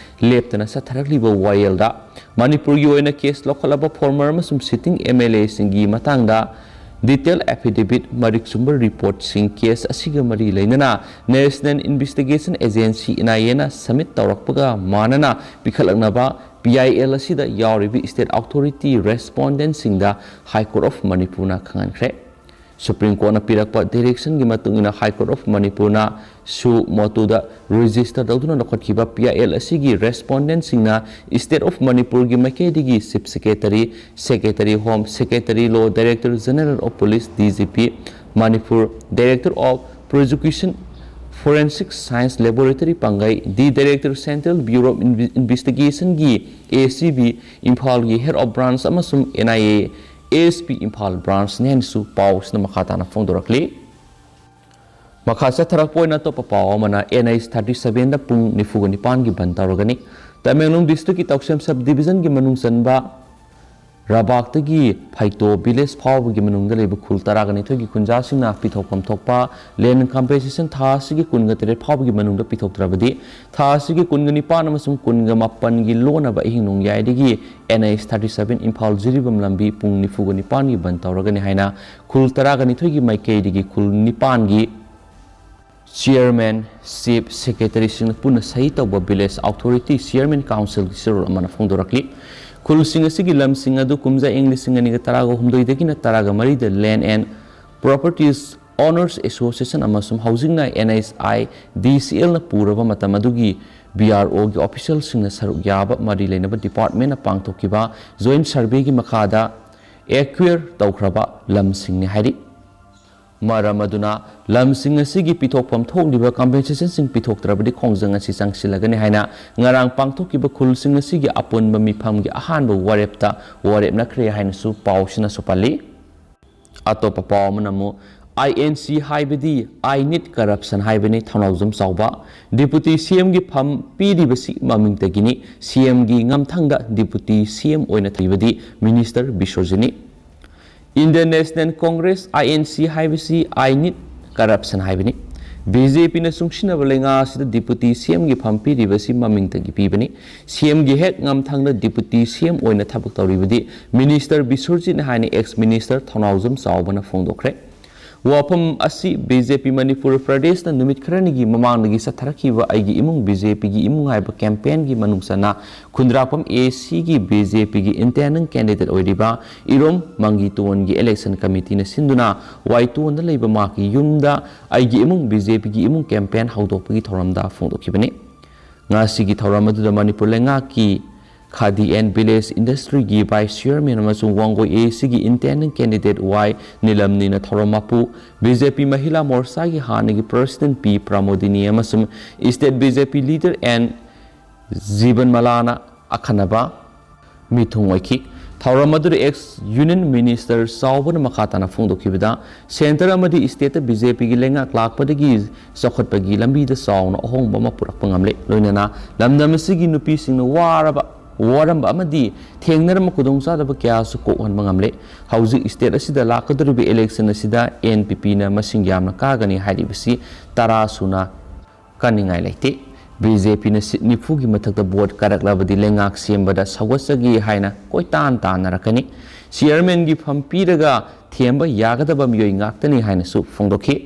ꯂꯦꯞꯇꯅ ꯆꯠꯊꯔꯛꯂꯤꯕ ꯋꯥꯌꯦꯜꯗ ꯃꯅꯤꯄꯨꯔꯒꯤ ꯑꯣꯏꯅ ꯀꯦꯁ ꯂꯧꯈꯠꯂꯕ ꯐꯣꯔꯃꯔ ꯑꯃꯁꯨꯡ ꯁꯤꯇꯤꯡ ꯑꯦꯝ ꯑꯦꯜ ꯑꯦꯁꯤꯡꯒꯤ ꯃꯇꯥꯡꯗ ꯗꯤꯇꯦꯜ ꯑꯦꯐꯤꯗꯦꯚꯤꯠ, ꯃꯔꯤꯛ ꯆꯨꯝꯕ ꯔꯤꯄꯣꯔꯠꯁꯤꯡ ꯀꯦꯁ ꯑꯁꯤꯒ ꯃꯔꯤ ꯂꯩꯅꯅ ꯅꯦꯁꯅꯦꯜ ꯏꯟꯚꯦꯁꯇꯤꯒꯦꯁꯟ ꯑꯦꯖꯦꯟꯁꯤ, ꯑꯦꯟ ꯑꯥꯏ ꯑꯦꯅ ꯁꯕꯃꯤꯠ ꯇꯧꯔꯛꯄꯒ ꯃꯥꯟꯅꯅ ꯄꯤꯈꯠꯂꯛꯅꯕ ꯄꯤ ꯑꯥꯏ ꯑꯦꯜ ꯑꯁꯤꯗ ꯌꯥꯎꯔꯤꯕ ꯏꯁꯇꯦꯠ ꯑꯣꯊꯣꯔꯤꯇꯤ ꯔꯦꯁꯄꯣꯟꯗꯦꯟꯁꯤꯡꯗ ꯍꯥꯏ ꯀꯣꯔꯠ ꯑꯣꯐ ꯃꯅꯤꯄꯨꯔꯅ ꯈꯪꯍꯟꯈ꯭ꯔꯦ꯫ ꯁꯨꯄ꯭ꯔꯤꯝ ꯀꯣꯔꯠꯅ ꯄꯤꯔꯛꯄ ꯗꯥꯏꯔꯦꯛꯁꯟꯒꯤ ꯃꯇꯨꯡ ꯏꯟꯅ ꯍꯥꯏ ꯀꯣꯔꯠ ꯑꯣꯐ ꯃꯅꯤꯄꯨꯔꯅ ꯁꯨ ꯃꯣꯇꯣꯗ ꯔꯦꯖꯤꯁꯇꯔ ꯇꯧꯗꯨꯅ ꯂꯧꯈꯠꯈꯤꯕ ꯄꯤ ꯑꯥꯏ ꯑꯦꯜ ꯑꯁꯤꯒꯤ ꯔꯦꯁꯄꯣꯟꯗꯦꯟꯁꯤꯡꯅ ꯏꯁꯇꯦꯠ ꯑꯣꯐ ꯃꯅꯤꯄꯨꯔꯒꯤ ꯃꯥꯏꯀꯩꯗꯒꯤ chief secretary, secretary home, secretary law, director general of police, D G P, Manipur, Director of Prosecution Forensic Science Laboratory Pangei, The Director Central Bureau of Inve- Investigation ꯒꯤ A C B ꯏꯝꯐꯥꯜꯒꯤ Head of Branch ꯑꯃꯁꯨꯡ N I A A S P Imphal Branch ꯅꯤ ꯍꯥꯏꯅꯁꯨ ꯄꯥꯎꯁꯤꯅ ꯃꯈꯥ ꯇꯥꯅ ꯐꯣꯡꯗꯣꯔꯛꯂꯤ꯫ ꯃꯈꯥ ꯆꯠꯊꯔꯛꯄ ꯑꯣꯏꯅ ꯑꯇꯣꯞꯄ ꯄꯥꯎ ꯑꯃꯅ N H thirty seven ꯗ ꯄꯨꯡ ꯅꯤꯐꯨꯒ ꯅꯤꯄꯥꯟꯒꯤ ꯕꯟ ꯇꯧꯔꯒꯅꯤ꯫ ꯇꯃꯦꯡꯂꯣꯡ district ꯀꯤ ꯇꯧꯁꯦꯝ sub division ꯒꯤ ꯃꯅꯨꯡ ꯆꯟꯕ ꯔꯕꯥꯛꯇꯒꯤ ꯐꯩꯇꯣ village ꯐꯥꯎꯕꯒꯤ ꯃꯅꯨꯡꯗ ꯂꯩꯕ ꯈꯨꯜ ꯇꯔꯥꯒꯅꯤꯊꯣꯏꯒꯤ ꯈꯨꯟꯖꯥꯁꯤꯡꯅ ꯄꯤꯊꯣꯛꯐꯝ ꯊꯣꯛꯄ land compensation ꯊꯥ ꯑꯁꯤꯒꯤ ꯀꯨꯟꯒ ꯇꯔꯦꯠ ꯐꯥꯎꯕꯒꯤ ꯃꯅꯨꯡꯗ ꯄꯤꯊꯣꯛꯇ꯭ꯔꯕꯗꯤ ꯊꯥ ꯑꯁꯤꯒꯤ ꯀꯨꯟꯒ ꯅꯤꯄꯥꯟ ꯑꯃꯁꯨꯡ ꯀꯨꯟꯒ ꯃꯥꯄꯟꯒꯤ ꯂꯣꯟꯅꯕ ꯑꯍꯤꯡ ꯅꯣꯡꯌꯥꯏꯗꯒꯤ N H thirty seven Imphal Jiribam ꯂꯝꯕꯤ ꯄꯨꯡ ꯅꯤꯐꯨꯒ ꯅꯤꯄꯥꯟꯒꯤ ꯕꯟ ꯇꯧꯔꯒꯅꯤ ꯍꯥꯏꯅ ꯈꯨꯜ ꯇꯔꯥꯒꯅꯤꯊꯣꯏꯒꯤ ꯃꯥꯏꯀꯩꯗꯒꯤ ꯈꯨꯜ ꯅꯤꯄꯥꯟꯒꯤ chairman, chief secretary ꯁꯤꯡꯅ ꯄꯨꯟꯅ ꯁꯍꯤ ꯇꯧꯕ village authority chairman council ꯒꯤ ꯆꯦꯔꯣꯜ ꯑꯃꯅ ꯐꯣꯡꯗꯣꯔꯛꯂꯤ꯫ ꯈꯨꯜꯁꯤꯡ ꯑꯁꯤꯒꯤ ꯂꯝꯁꯤꯡ ꯑꯗꯨ ꯀꯨꯝꯖꯥ ꯏꯪ ꯂꯤꯁꯤꯡ ꯑꯅꯤꯒ ꯇꯔꯥꯒ ꯍꯨꯝꯗꯣꯏꯗꯒꯤꯅ ꯇꯔꯥꯒ ꯃꯔꯤꯗ Land and Properties Owners Association ꯑꯃꯁꯨꯡ ꯍꯧꯖꯤꯛꯅ N H I D C L ꯅ ꯄꯨꯔꯕ ꯃꯇꯝ ꯑꯗꯨꯒꯤ B R O ꯒꯤ official ꯁꯤꯡꯅ ꯁꯔꯨꯛ ꯌꯥꯕ ꯃꯔꯤ ꯂꯩꯅꯕ department ꯅ ꯄꯥꯡꯊꯣꯛꯈꯤꯕ joint survey ꯒꯤ ꯃꯈꯥꯗ acquire ꯇꯧꯈ꯭ꯔꯕ ꯂꯝꯁꯤꯡꯅꯤ ꯍꯥꯏꯔꯤ꯫ ꯃꯔꯝ ꯑꯗꯨꯅ ꯂꯝꯁꯤꯡ ꯑꯁꯤꯒꯤ ꯄꯤꯊꯣꯛꯐꯝ ꯊꯣꯛꯂꯤꯕ compensation ꯁꯤꯡ ꯄꯤꯊꯣꯛꯇ꯭ꯔꯕꯗꯤ ꯈꯣꯡꯖꯪ ꯑꯁꯤ ꯆꯪꯁꯤꯜꯂꯒꯅꯤ ꯍꯥꯏꯅ ꯉꯔꯥꯡ ꯄꯥꯡꯊꯣꯛꯈꯤꯕ ꯈꯨꯜꯁꯤꯡ ꯑꯁꯤꯒꯤ ꯑꯄꯨꯟꯕ ꯃꯤꯐꯝꯒꯤ ꯑꯍꯥꯟꯕ ꯋꯥꯔꯦꯞꯇ ꯋꯥꯔꯦꯞꯅꯈ꯭ꯔꯦ ꯍꯥꯏꯅꯁꯨ ꯄꯥꯎꯁꯤꯅꯁꯨ ꯄꯜꯂꯤ꯫ ꯑꯇꯣꯞꯄ ꯄꯥꯎ ꯑꯃꯅ ꯑꯃꯨꯛ I N C ꯍꯥꯏꯕꯗꯤ I need corruption ꯍꯥꯏꯕꯅꯤ꯫ ꯊꯧꯅꯥꯎꯖꯝ ꯆꯥꯎꯕ Deputy C M ꯒꯤ ꯐꯝ ꯄꯤꯔꯤꯕꯁꯤ ꯃꯃꯤꯡꯇꯒꯤꯅꯤ꯫ C M ꯒꯤ ꯉꯝꯊꯪꯗ Deputy C M ꯑꯣꯏꯅ ꯊꯤꯕꯗꯤ Minister ꯕꯤꯁ꯭ꯋꯖꯤꯠꯅꯤ꯫ Indian National Congress, I N C ꯍꯥꯏꯕꯁꯤ I need corruption ꯍꯥꯏꯕꯅꯤ꯫ B J P ꯅ ꯆꯨꯡꯁꯤꯟꯅꯕ ꯂꯩꯉꯥꯛ ꯑꯁꯤꯗ Deputy C M ꯒꯤ ꯐꯝ ꯄꯤꯔꯤꯕꯁꯤ ꯃꯃꯤꯡꯇꯒꯤ ꯄꯤꯕꯅꯤ꯫ C M ꯒꯤ ꯍꯦꯛ ꯉꯝꯊꯪꯗ Deputy C M ꯑꯣꯏꯅ ꯊꯕꯛ ꯇꯧꯔꯤꯕꯗꯤ Minister ꯕꯤꯁ꯭ꯋꯖꯤꯠꯅꯤ ꯍꯥꯏꯅ ex Minister ꯊꯧꯅꯥꯎꯖꯝ ꯆꯥꯎꯕꯅ ꯐꯣꯡꯗꯣꯛꯈ꯭ꯔꯦ꯫ ꯋꯥꯐꯝ ꯑꯁꯤ B J P ꯃꯅꯤꯄꯨꯔ ꯄ꯭ꯔꯗꯦꯁꯅ ꯅꯨꯃꯤꯠ ꯈꯔꯅꯤꯒꯤ ꯃꯃꯥꯡꯗꯒꯤ ꯆꯠꯊꯔꯛꯈꯤꯕ ꯑꯩꯒꯤ ꯏꯃꯨꯡ BJ P ꯒꯤ ꯏꯃꯨꯡ ꯍꯥꯏꯕ campaign ꯒꯤ ꯃꯅꯨꯡ ꯆꯟꯅ ꯈꯨꯟꯗ꯭ꯔꯥꯛꯄꯝ A C ꯒꯤ B J P ꯒꯤ internal candidate ꯑꯣꯏꯔꯤꯕ ꯏꯔꯣꯝ ꯃꯪꯒꯤꯇꯣꯟꯒꯤ election committee ꯅ ꯁꯤꯟꯗꯨꯅ ꯋꯥꯏꯇꯣꯟꯗ ꯂꯩꯕ ꯃꯍꯥꯛꯀꯤ ꯌꯨꯝꯗ ꯑꯩꯒꯤ ꯏꯃꯨꯡ B J P ꯒꯤ ꯏꯃꯨꯡ campaign ꯍꯧꯗꯣꯛꯄꯒꯤ ꯊꯧꯔꯝꯗ ꯐꯣꯡꯗꯣꯛꯈꯤꯕꯅꯤ꯫ ꯉꯁꯤꯒꯤ ꯊꯧꯔꯝ ꯑꯗꯨꯗ ꯃꯅꯤꯄꯨꯔ ꯂꯩꯉꯥꯛꯀꯤ Khadi and Village Industryꯒꯤ Vice Chairman ꯑꯃꯁꯨꯡ Wangoi A Cꯒꯤ Intending Candidate Y ꯅꯤꯂꯝꯅꯤꯅ ꯊꯧꯔꯝ ꯃꯄꯨ, B J P Mahila Morchaꯒꯤ ꯍꯥꯟꯅꯒꯤ President P Pramodini ꯑꯃꯁꯨꯡ State B J P Leader N Jeevanmalana ꯑꯈꯟꯅꯕ ꯃꯤꯊꯨꯡ ꯑꯣꯏꯈꯤ꯫ ꯊꯧꯔꯝ ꯑꯗꯨꯗ ex Union Minister ꯆꯥꯎꯕꯅ ꯃꯈꯥ ꯇꯥꯅ ꯐꯣꯡꯗꯣꯛꯈꯤꯕꯗ, Centre ꯑꯃꯗꯤ Stateꯇ B J Pꯒꯤ ꯂꯩꯉꯥꯛ ꯂꯥꯛꯄꯗꯒꯤ ꯆꯥꯎꯈꯠꯄꯒꯤ ꯂꯝꯕꯤꯗ ꯆꯥꯎꯅ ꯑꯍꯣꯡꯕ ꯑꯃ ꯄꯨꯔꯛꯄ ꯉꯝꯂꯦ꯫ ꯂꯣꯏꯅꯅ ꯂꯝꯗꯝ ꯑꯁꯤꯒꯤ ꯅꯨꯄꯤꯁꯤꯡꯅ ꯋꯥꯔꯕ, ꯋꯥꯔꯝꯕ ꯑꯃꯗꯤ ꯊꯦꯡꯅꯔꯝꯕ ꯈꯨꯗꯣꯡꯆꯥꯗꯕ ꯀꯌꯥꯁꯨ ꯀꯣꯛꯍꯟꯕ ꯉꯝꯂꯦ꯫ ꯍꯧꯖꯤꯛ state ꯑꯁꯤꯗ ꯂꯥꯛꯀꯗꯧꯔꯤꯕ election ꯑꯁꯤꯗ N P Pꯅ ꯃꯁꯤꯡ ꯌꯥꯝꯅ ꯀꯥꯒꯅꯤ ꯍꯥꯏꯔꯤꯕꯁꯤ ꯇꯔꯥ ꯁꯨꯅ ꯀꯟꯅꯤꯡꯉꯥꯏ ꯂꯩꯇꯦ꯫ B J Pꯅ seat ꯅꯤꯐꯨꯒꯤ ꯃꯊꯛꯇ vote ꯀꯥꯔꯛꯂꯕꯗꯤ ꯂꯩꯉꯥꯛ ꯁꯦꯝꯕꯗ ꯁꯧꯒꯠꯆꯒꯦ ꯍꯥꯏꯅ ꯀꯣꯏꯇꯥꯟ ꯇꯥꯟꯅꯔꯛꯀꯅꯤ꯫ Chairmanꯒꯤ ꯐꯝ ꯄꯤꯔꯒ ꯊꯦꯝꯕ ꯌꯥꯒꯗꯕ ꯃꯤꯑꯣꯏ ꯉꯥꯛꯇꯅꯤ ꯍꯥꯏꯅꯁꯨ ꯐꯣꯡꯗꯣꯛꯈꯤ꯫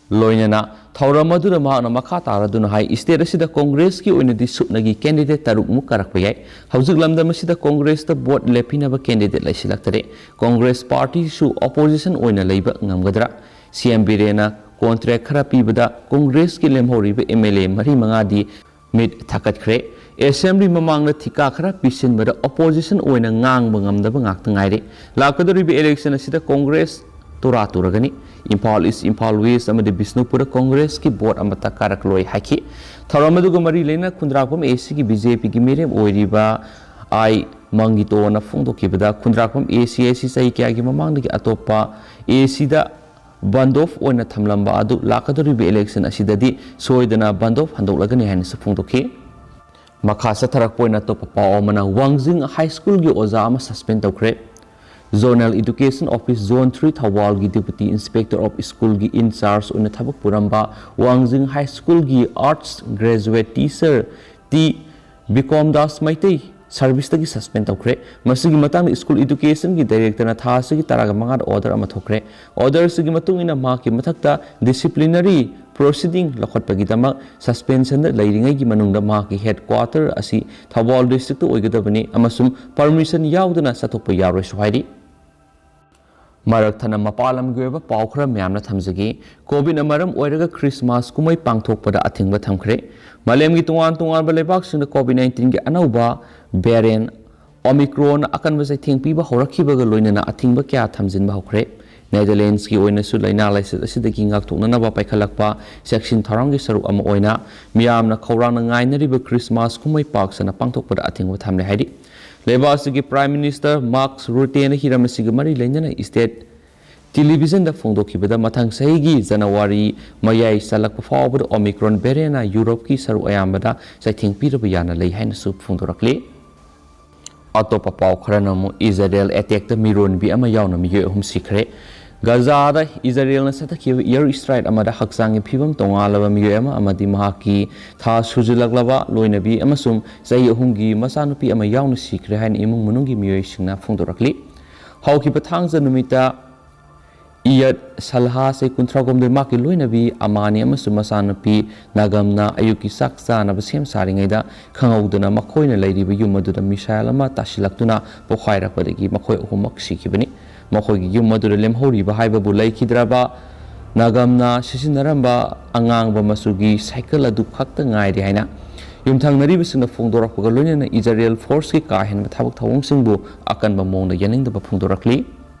ꯂꯣꯏꯅꯅ ꯊꯧꯔꯝ ꯑꯗꯨꯗ ꯃꯍꯥꯛꯅ ꯃꯈꯥ ꯇꯥꯔꯗꯨꯅ ꯍꯥꯏ, state ꯑꯁꯤꯗ Congressꯀꯤ ꯑꯣꯏꯅꯗꯤ ꯁꯨꯞꯅꯒꯤ candidate ꯇꯔꯨꯛꯃꯨꯛ ꯀꯥꯔꯛꯄ ꯌꯥꯏ꯫ ꯍꯧꯖꯤꯛ ꯂꯝꯗꯝ ꯑꯁꯤꯗ Congressꯇ vote ꯂꯦꯞꯄꯤꯅꯕ candidate ꯂꯩꯁꯤꯜꯂꯛꯇꯔꯦ꯫ Congress partyꯁꯨ opposition ꯑꯣꯏꯅ ꯂꯩꯕ ꯉꯝꯒꯗ꯭ꯔꯥ? C M ꯕꯤꯔꯦꯟꯅ contract ꯈꯔ ꯄꯤꯕꯗ Congressꯀꯤ ꯂꯦꯝꯍꯧꯔꯤꯕ M L A ꯃꯔꯤ ꯃꯉꯥꯗꯤ ꯃꯤꯠ ꯊꯛꯀꯠꯈ꯭ꯔꯦ꯫ Assembly ꯃꯃꯥꯡꯗ ꯊꯤꯀꯥ ꯈꯔ ꯄꯤꯁꯤꯟꯕꯗ opposition ꯑꯣꯏꯅ ꯉꯥꯡꯕ ꯉꯝꯗꯕ ꯉꯥꯛꯇ ꯉꯥꯏꯔꯦ꯫ ꯂꯥꯛꯀꯗꯧꯔꯤꯕ election ꯑꯁꯤꯗ Congress ꯇꯨꯔꯥ ꯇꯨꯔꯒꯅꯤ꯫ Imphal East, Imphal West ꯑꯃꯗꯤ ꯕꯤꯁꯅꯨꯄꯨꯔꯗ Congressꯀꯤ vote ꯑꯃꯠꯇ ꯀꯥꯔꯛꯂꯣꯏ ꯍꯥꯏꯈꯤ꯫ ꯊꯧꯔꯝ ꯑꯗꯨꯒ ꯃꯔꯤ ꯂꯩꯅꯅ ꯈꯨꯟꯗ꯭ꯔꯥꯛꯄꯝ A Cꯒꯤ B J Pꯒꯤ ꯃꯤꯔꯦꯞ ꯑꯣꯏꯔꯤꯕ I ꯃꯪꯒꯤꯇꯣꯅ ꯐꯣꯡꯗꯣꯛꯈꯤꯕꯗ, ꯈꯨꯟꯗ꯭ꯔꯥꯛꯄꯝ A C ꯑꯁꯤ ꯆꯍꯤ ꯀꯌꯥꯒꯤ ꯃꯃꯥꯡꯗꯒꯤ ꯑꯇꯣꯞꯄ A Cꯗ ꯕꯟꯗꯣꯐ ꯑꯣꯏꯅ ꯊꯝꯂꯝꯕ ꯑꯗꯨ ꯂꯥꯛꯀꯗꯧꯔꯤꯕ election ꯑꯁꯤꯗꯗꯤ ꯁꯣꯏꯗꯅ ꯕꯟꯗꯣꯐ ꯍꯟꯗꯣꯛꯂꯒꯅꯤ ꯍꯥꯏꯅꯁꯨ ꯐꯣꯡꯗꯣꯛꯈꯤ꯫ ꯃꯈꯥ ꯆꯠꯊꯔꯛꯄ ꯑꯣꯏꯅ ꯑꯇꯣꯞꯄ ꯄꯥꯎ ꯑꯃꯅ, ꯋꯥꯡꯖꯤꯡ High Schoolꯒꯤ ꯑꯣꯖꯥ ꯑꯃ suspend ꯇꯧꯈ꯭ꯔꯦ꯫ Zonal Education Office Zone three ꯊꯧꯕꯥꯜꯒꯤ Deputy Inspector of Schoolꯒꯤ in charge ꯑꯣꯏꯅ ꯊꯕꯛ ꯄꯨꯔꯝꯕ ꯋꯥꯡꯖꯤꯡ High Schoolꯒꯤ Arts Graduate Teacher T Bikom Das Meitei serviceꯇꯒꯤ suspend ꯇꯧꯈ꯭ꯔꯦ꯫ ꯃꯁꯤꯒꯤ ꯃꯇꯥꯡꯗ School Educationꯒꯤ Directorꯅ ꯊꯥ ꯑꯁꯤꯒꯤ ꯇꯔꯥꯃꯉꯥꯗ order ꯑꯃ ꯊꯣꯛꯈ꯭ꯔꯦ꯫ Order ꯑꯁꯤꯒꯤ ꯃꯇꯨꯡ ꯏꯟꯅ ꯃꯍꯥꯛꯀꯤ ꯃꯊꯛꯇ disciplinary proceeding ꯂꯧꯈꯠꯄꯒꯤꯗꯃꯛ suspensionꯗ ꯂꯩꯔꯤꯉꯩꯒꯤ ꯃꯅꯨꯡꯗ ꯃꯍꯥꯛꯀꯤ headquarter ꯑꯁꯤ ꯊꯧꯕꯥꯜ districtꯇ ꯑꯣꯏꯒꯗꯕꯅꯤ ꯑꯃꯁꯨꯡ permission ꯌꯥꯎꯗꯅ ꯆꯠꯊꯣꯛꯄ ꯌꯥꯔꯣꯏꯁꯨ ꯍꯥꯏꯔꯤ꯫ ꯃꯔꯛ ꯊꯠꯅ ꯃꯄꯥꯟ ꯂꯝꯒꯤ ꯑꯣꯏꯕ ꯄꯥꯎ ꯈꯔ ꯃꯌꯥꯝꯅ ꯊꯝꯖꯒꯦ꯫ ꯀꯣꯚꯤꯗꯅ ꯃꯔꯝ ꯑꯣꯏꯔꯒ ꯈ꯭ꯔꯤꯁꯃꯥꯁ ꯀꯨꯝꯍꯩ ꯄꯥꯡꯊꯣꯛꯄꯗ ꯑꯊꯤꯡꯕ ꯊꯝꯈ꯭ꯔꯦ꯫ ꯃꯥꯂꯦꯝꯒꯤ ꯇꯣꯉꯥꯟ ꯇꯣꯉꯥꯟꯕ ꯂꯩꯕꯥꯛꯁꯤꯡꯗ ꯀꯣꯚꯤꯗ ꯅꯥꯏꯟꯇꯤꯟꯒꯤ ꯑꯅꯧꯕ ꯚꯦꯔꯤꯌꯦꯟ ꯑꯣꯃꯤꯀ꯭ꯔꯣꯟ ꯑꯀꯟꯕ ꯆꯩꯊꯦꯡ ꯄꯤꯕ ꯍꯧꯔꯛꯈꯤꯕꯒ ꯂꯣꯏꯅꯅ ꯑꯊꯤꯡꯕ ꯀꯌꯥ ꯊꯝꯖꯤꯟꯕ ꯍꯧꯈ꯭ꯔꯦ꯫ ꯅꯦꯗꯔꯂꯦꯟꯁꯀꯤ ꯑꯣꯏꯅꯁꯨ ꯂꯥꯏꯅꯥ ꯂꯥꯏꯆꯠ ꯑꯁꯤꯗꯒꯤ ꯉꯥꯛꯊꯣꯛꯅꯅꯕ ꯄꯥꯏꯈꯠꯂꯛꯄ ꯆꯦꯛꯁꯤꯟ ꯊꯧꯔꯥꯡꯒꯤ ꯁꯔꯨꯛ ꯑꯃ ꯑꯣꯏꯅ ꯃꯤꯌꯥꯝꯅ ꯈꯧꯔꯥꯡꯅ ꯉꯥꯏꯅꯔꯤꯕ ꯈ꯭ꯔꯤꯁꯃꯥꯁ ꯀꯨꯝꯍꯩ ꯄꯥꯛ ꯁꯟꯅ ꯄꯥꯡꯊꯣꯛꯄꯗ ꯑꯊꯤꯡꯕ ꯊꯝꯂꯦ ꯍꯥꯏꯔꯤ꯫ ꯂꯩꯕꯥꯛ ꯑꯁꯤꯒꯤ ꯄ꯭ꯔꯥꯏꯝ ꯃꯤꯅꯤꯁꯇꯔ ꯃꯥꯔꯛ ꯔꯨꯇꯦꯅ ꯍꯤꯔꯝ ꯑꯁꯤꯒ ꯃꯔꯤ ꯂꯩꯅꯅ ꯏꯁꯇꯦꯠ ꯇꯦꯂꯤꯚꯤꯖꯟꯗ ꯐꯣꯡꯗꯣꯛꯈꯤꯕꯗ, ꯃꯊꯪ ꯆꯍꯤꯒꯤ ꯖꯅꯋꯥꯔꯤ ꯃꯌꯥꯏ ꯆꯜꯂꯛꯄ ꯐꯥꯎꯕꯗ ꯑꯣꯃꯤꯀ꯭ꯔꯣꯟ ꯚꯦꯔꯤꯌꯦꯟꯅ ꯌꯨꯔꯣꯞꯀꯤ ꯁꯔꯨꯛ ꯑꯌꯥꯝꯕꯗ ꯆꯩꯊꯦꯡ ꯄꯤꯔꯕ ꯌꯥꯅ ꯂꯩ ꯍꯥꯏꯅꯁꯨ ꯐꯣꯡꯗꯣꯔꯛꯂꯤ꯫ ꯑꯇꯣꯞꯄ ꯄꯥꯎ ꯈꯔꯅ ꯑꯃꯨꯛ ꯏꯖꯔꯦꯜ ꯑꯦꯇꯦꯛꯇ ꯃꯤꯔꯣꯟꯕꯤ ꯑꯃ ꯌꯥꯎꯅ ꯃꯤꯑꯣꯏ ꯑꯍꯨꯝ ꯁꯤꯈ꯭ꯔꯦ꯫ ꯒꯖꯥꯗ ꯏꯖꯔꯦꯜꯅ ꯆꯠꯊꯈꯤꯕ ꯏꯌꯔ ꯏꯁꯇ꯭ꯔꯥꯏꯛ ꯑꯃꯗ ꯍꯛꯆꯥꯡꯒꯤ ꯐꯤꯕꯝ ꯇꯣꯉꯥꯜꯂꯕ ꯃꯤꯑꯣꯏ ꯑꯃ ꯑꯃꯗꯤ ꯃꯍꯥꯛꯀꯤ ꯊꯥ ꯁꯨꯖꯤꯜꯂꯛꯂꯕ ꯂꯣꯏꯅꯕꯤ ꯑꯃꯁꯨꯡ ꯆꯍꯤ ꯑꯍꯨꯝꯒꯤ ꯃꯆꯥꯅꯨꯄꯤ ꯑꯃ ꯌꯥꯎꯅ ꯁꯤꯈ꯭ꯔꯦ ꯍꯥꯏꯅ ꯏꯃꯨꯡ ꯃꯅꯨꯡꯒꯤ ꯃꯤꯑꯣꯏꯁꯤꯡꯅ ꯐꯣꯡꯗꯣꯔꯛꯂꯤ꯫ ꯍꯧꯈꯤꯕ ꯊꯥꯡꯖ ꯅꯨꯃꯤꯠꯇ ꯏꯌꯠ ꯁꯜꯍꯥ, ꯆꯍꯤ ꯀꯨꯟꯊ꯭ꯔꯥ ꯍꯨꯝꯗꯣꯏ, ꯃꯍꯥꯛꯀꯤ ꯂꯣꯏꯅꯕꯤ ꯑꯃꯥꯅꯤ ꯑꯃꯁꯨꯡ ꯃꯆꯥꯅꯨꯄꯤ ꯅꯥꯒꯝꯅ ꯑꯌꯨꯛꯀꯤ ꯆꯥꯛ ꯆꯥꯅꯕ ꯁꯦꯝ ꯁꯥꯔꯤꯉꯩꯗ ꯈꯪꯍꯧꯗꯅ ꯃꯈꯣꯏꯅ ꯂꯩꯔꯤꯕ ꯌꯨꯝ ꯑꯗꯨꯗ ꯃꯤꯁꯥꯏꯜ ꯑꯃ ꯇꯥꯁꯤꯜꯂꯛꯇꯨꯅ ꯄꯣꯈꯥꯏꯔꯛꯄꯗꯒꯤ ꯃꯈꯣꯏ ꯑꯍꯨꯝꯃꯛ ꯁꯤꯈꯤꯕꯅꯤ꯫ ꯃꯈꯣꯏꯒꯤ ꯌꯨꯝ ꯑꯗꯨꯗ ꯂꯦꯝꯍꯧꯔꯤꯕ ꯍꯥꯏꯕꯕꯨ ꯂꯩꯈꯤꯗ꯭ꯔꯕ ꯅꯥꯒꯝꯅ ꯁꯤꯖꯤꯟꯅꯔꯝꯕ ꯑꯉꯥꯡꯕ ꯃꯆꯨꯒꯤ ꯁꯥꯏꯀꯜ ꯑꯗꯨ ꯈꯛꯇ ꯉꯥꯏꯔꯦ ꯍꯥꯏꯅ ꯌꯨꯝꯊꯪꯅꯔꯤꯕꯁꯤꯡꯅ ꯐꯣꯡꯗꯣꯔꯛꯄꯒ ꯂꯣꯏꯅꯅ ꯏꯖꯔꯦꯜ ꯐꯣꯔꯁꯀꯤ ꯀꯥ ꯍꯦꯟꯕ ꯊꯕꯛ ꯊꯧꯑꯣꯡꯁꯤꯡꯕꯨ ꯑꯀꯟꯕ ꯃꯑꯣꯡꯗ ꯌꯥꯅꯤꯡꯗꯕ ꯐꯣꯡꯗꯣꯔꯛꯂꯤ꯫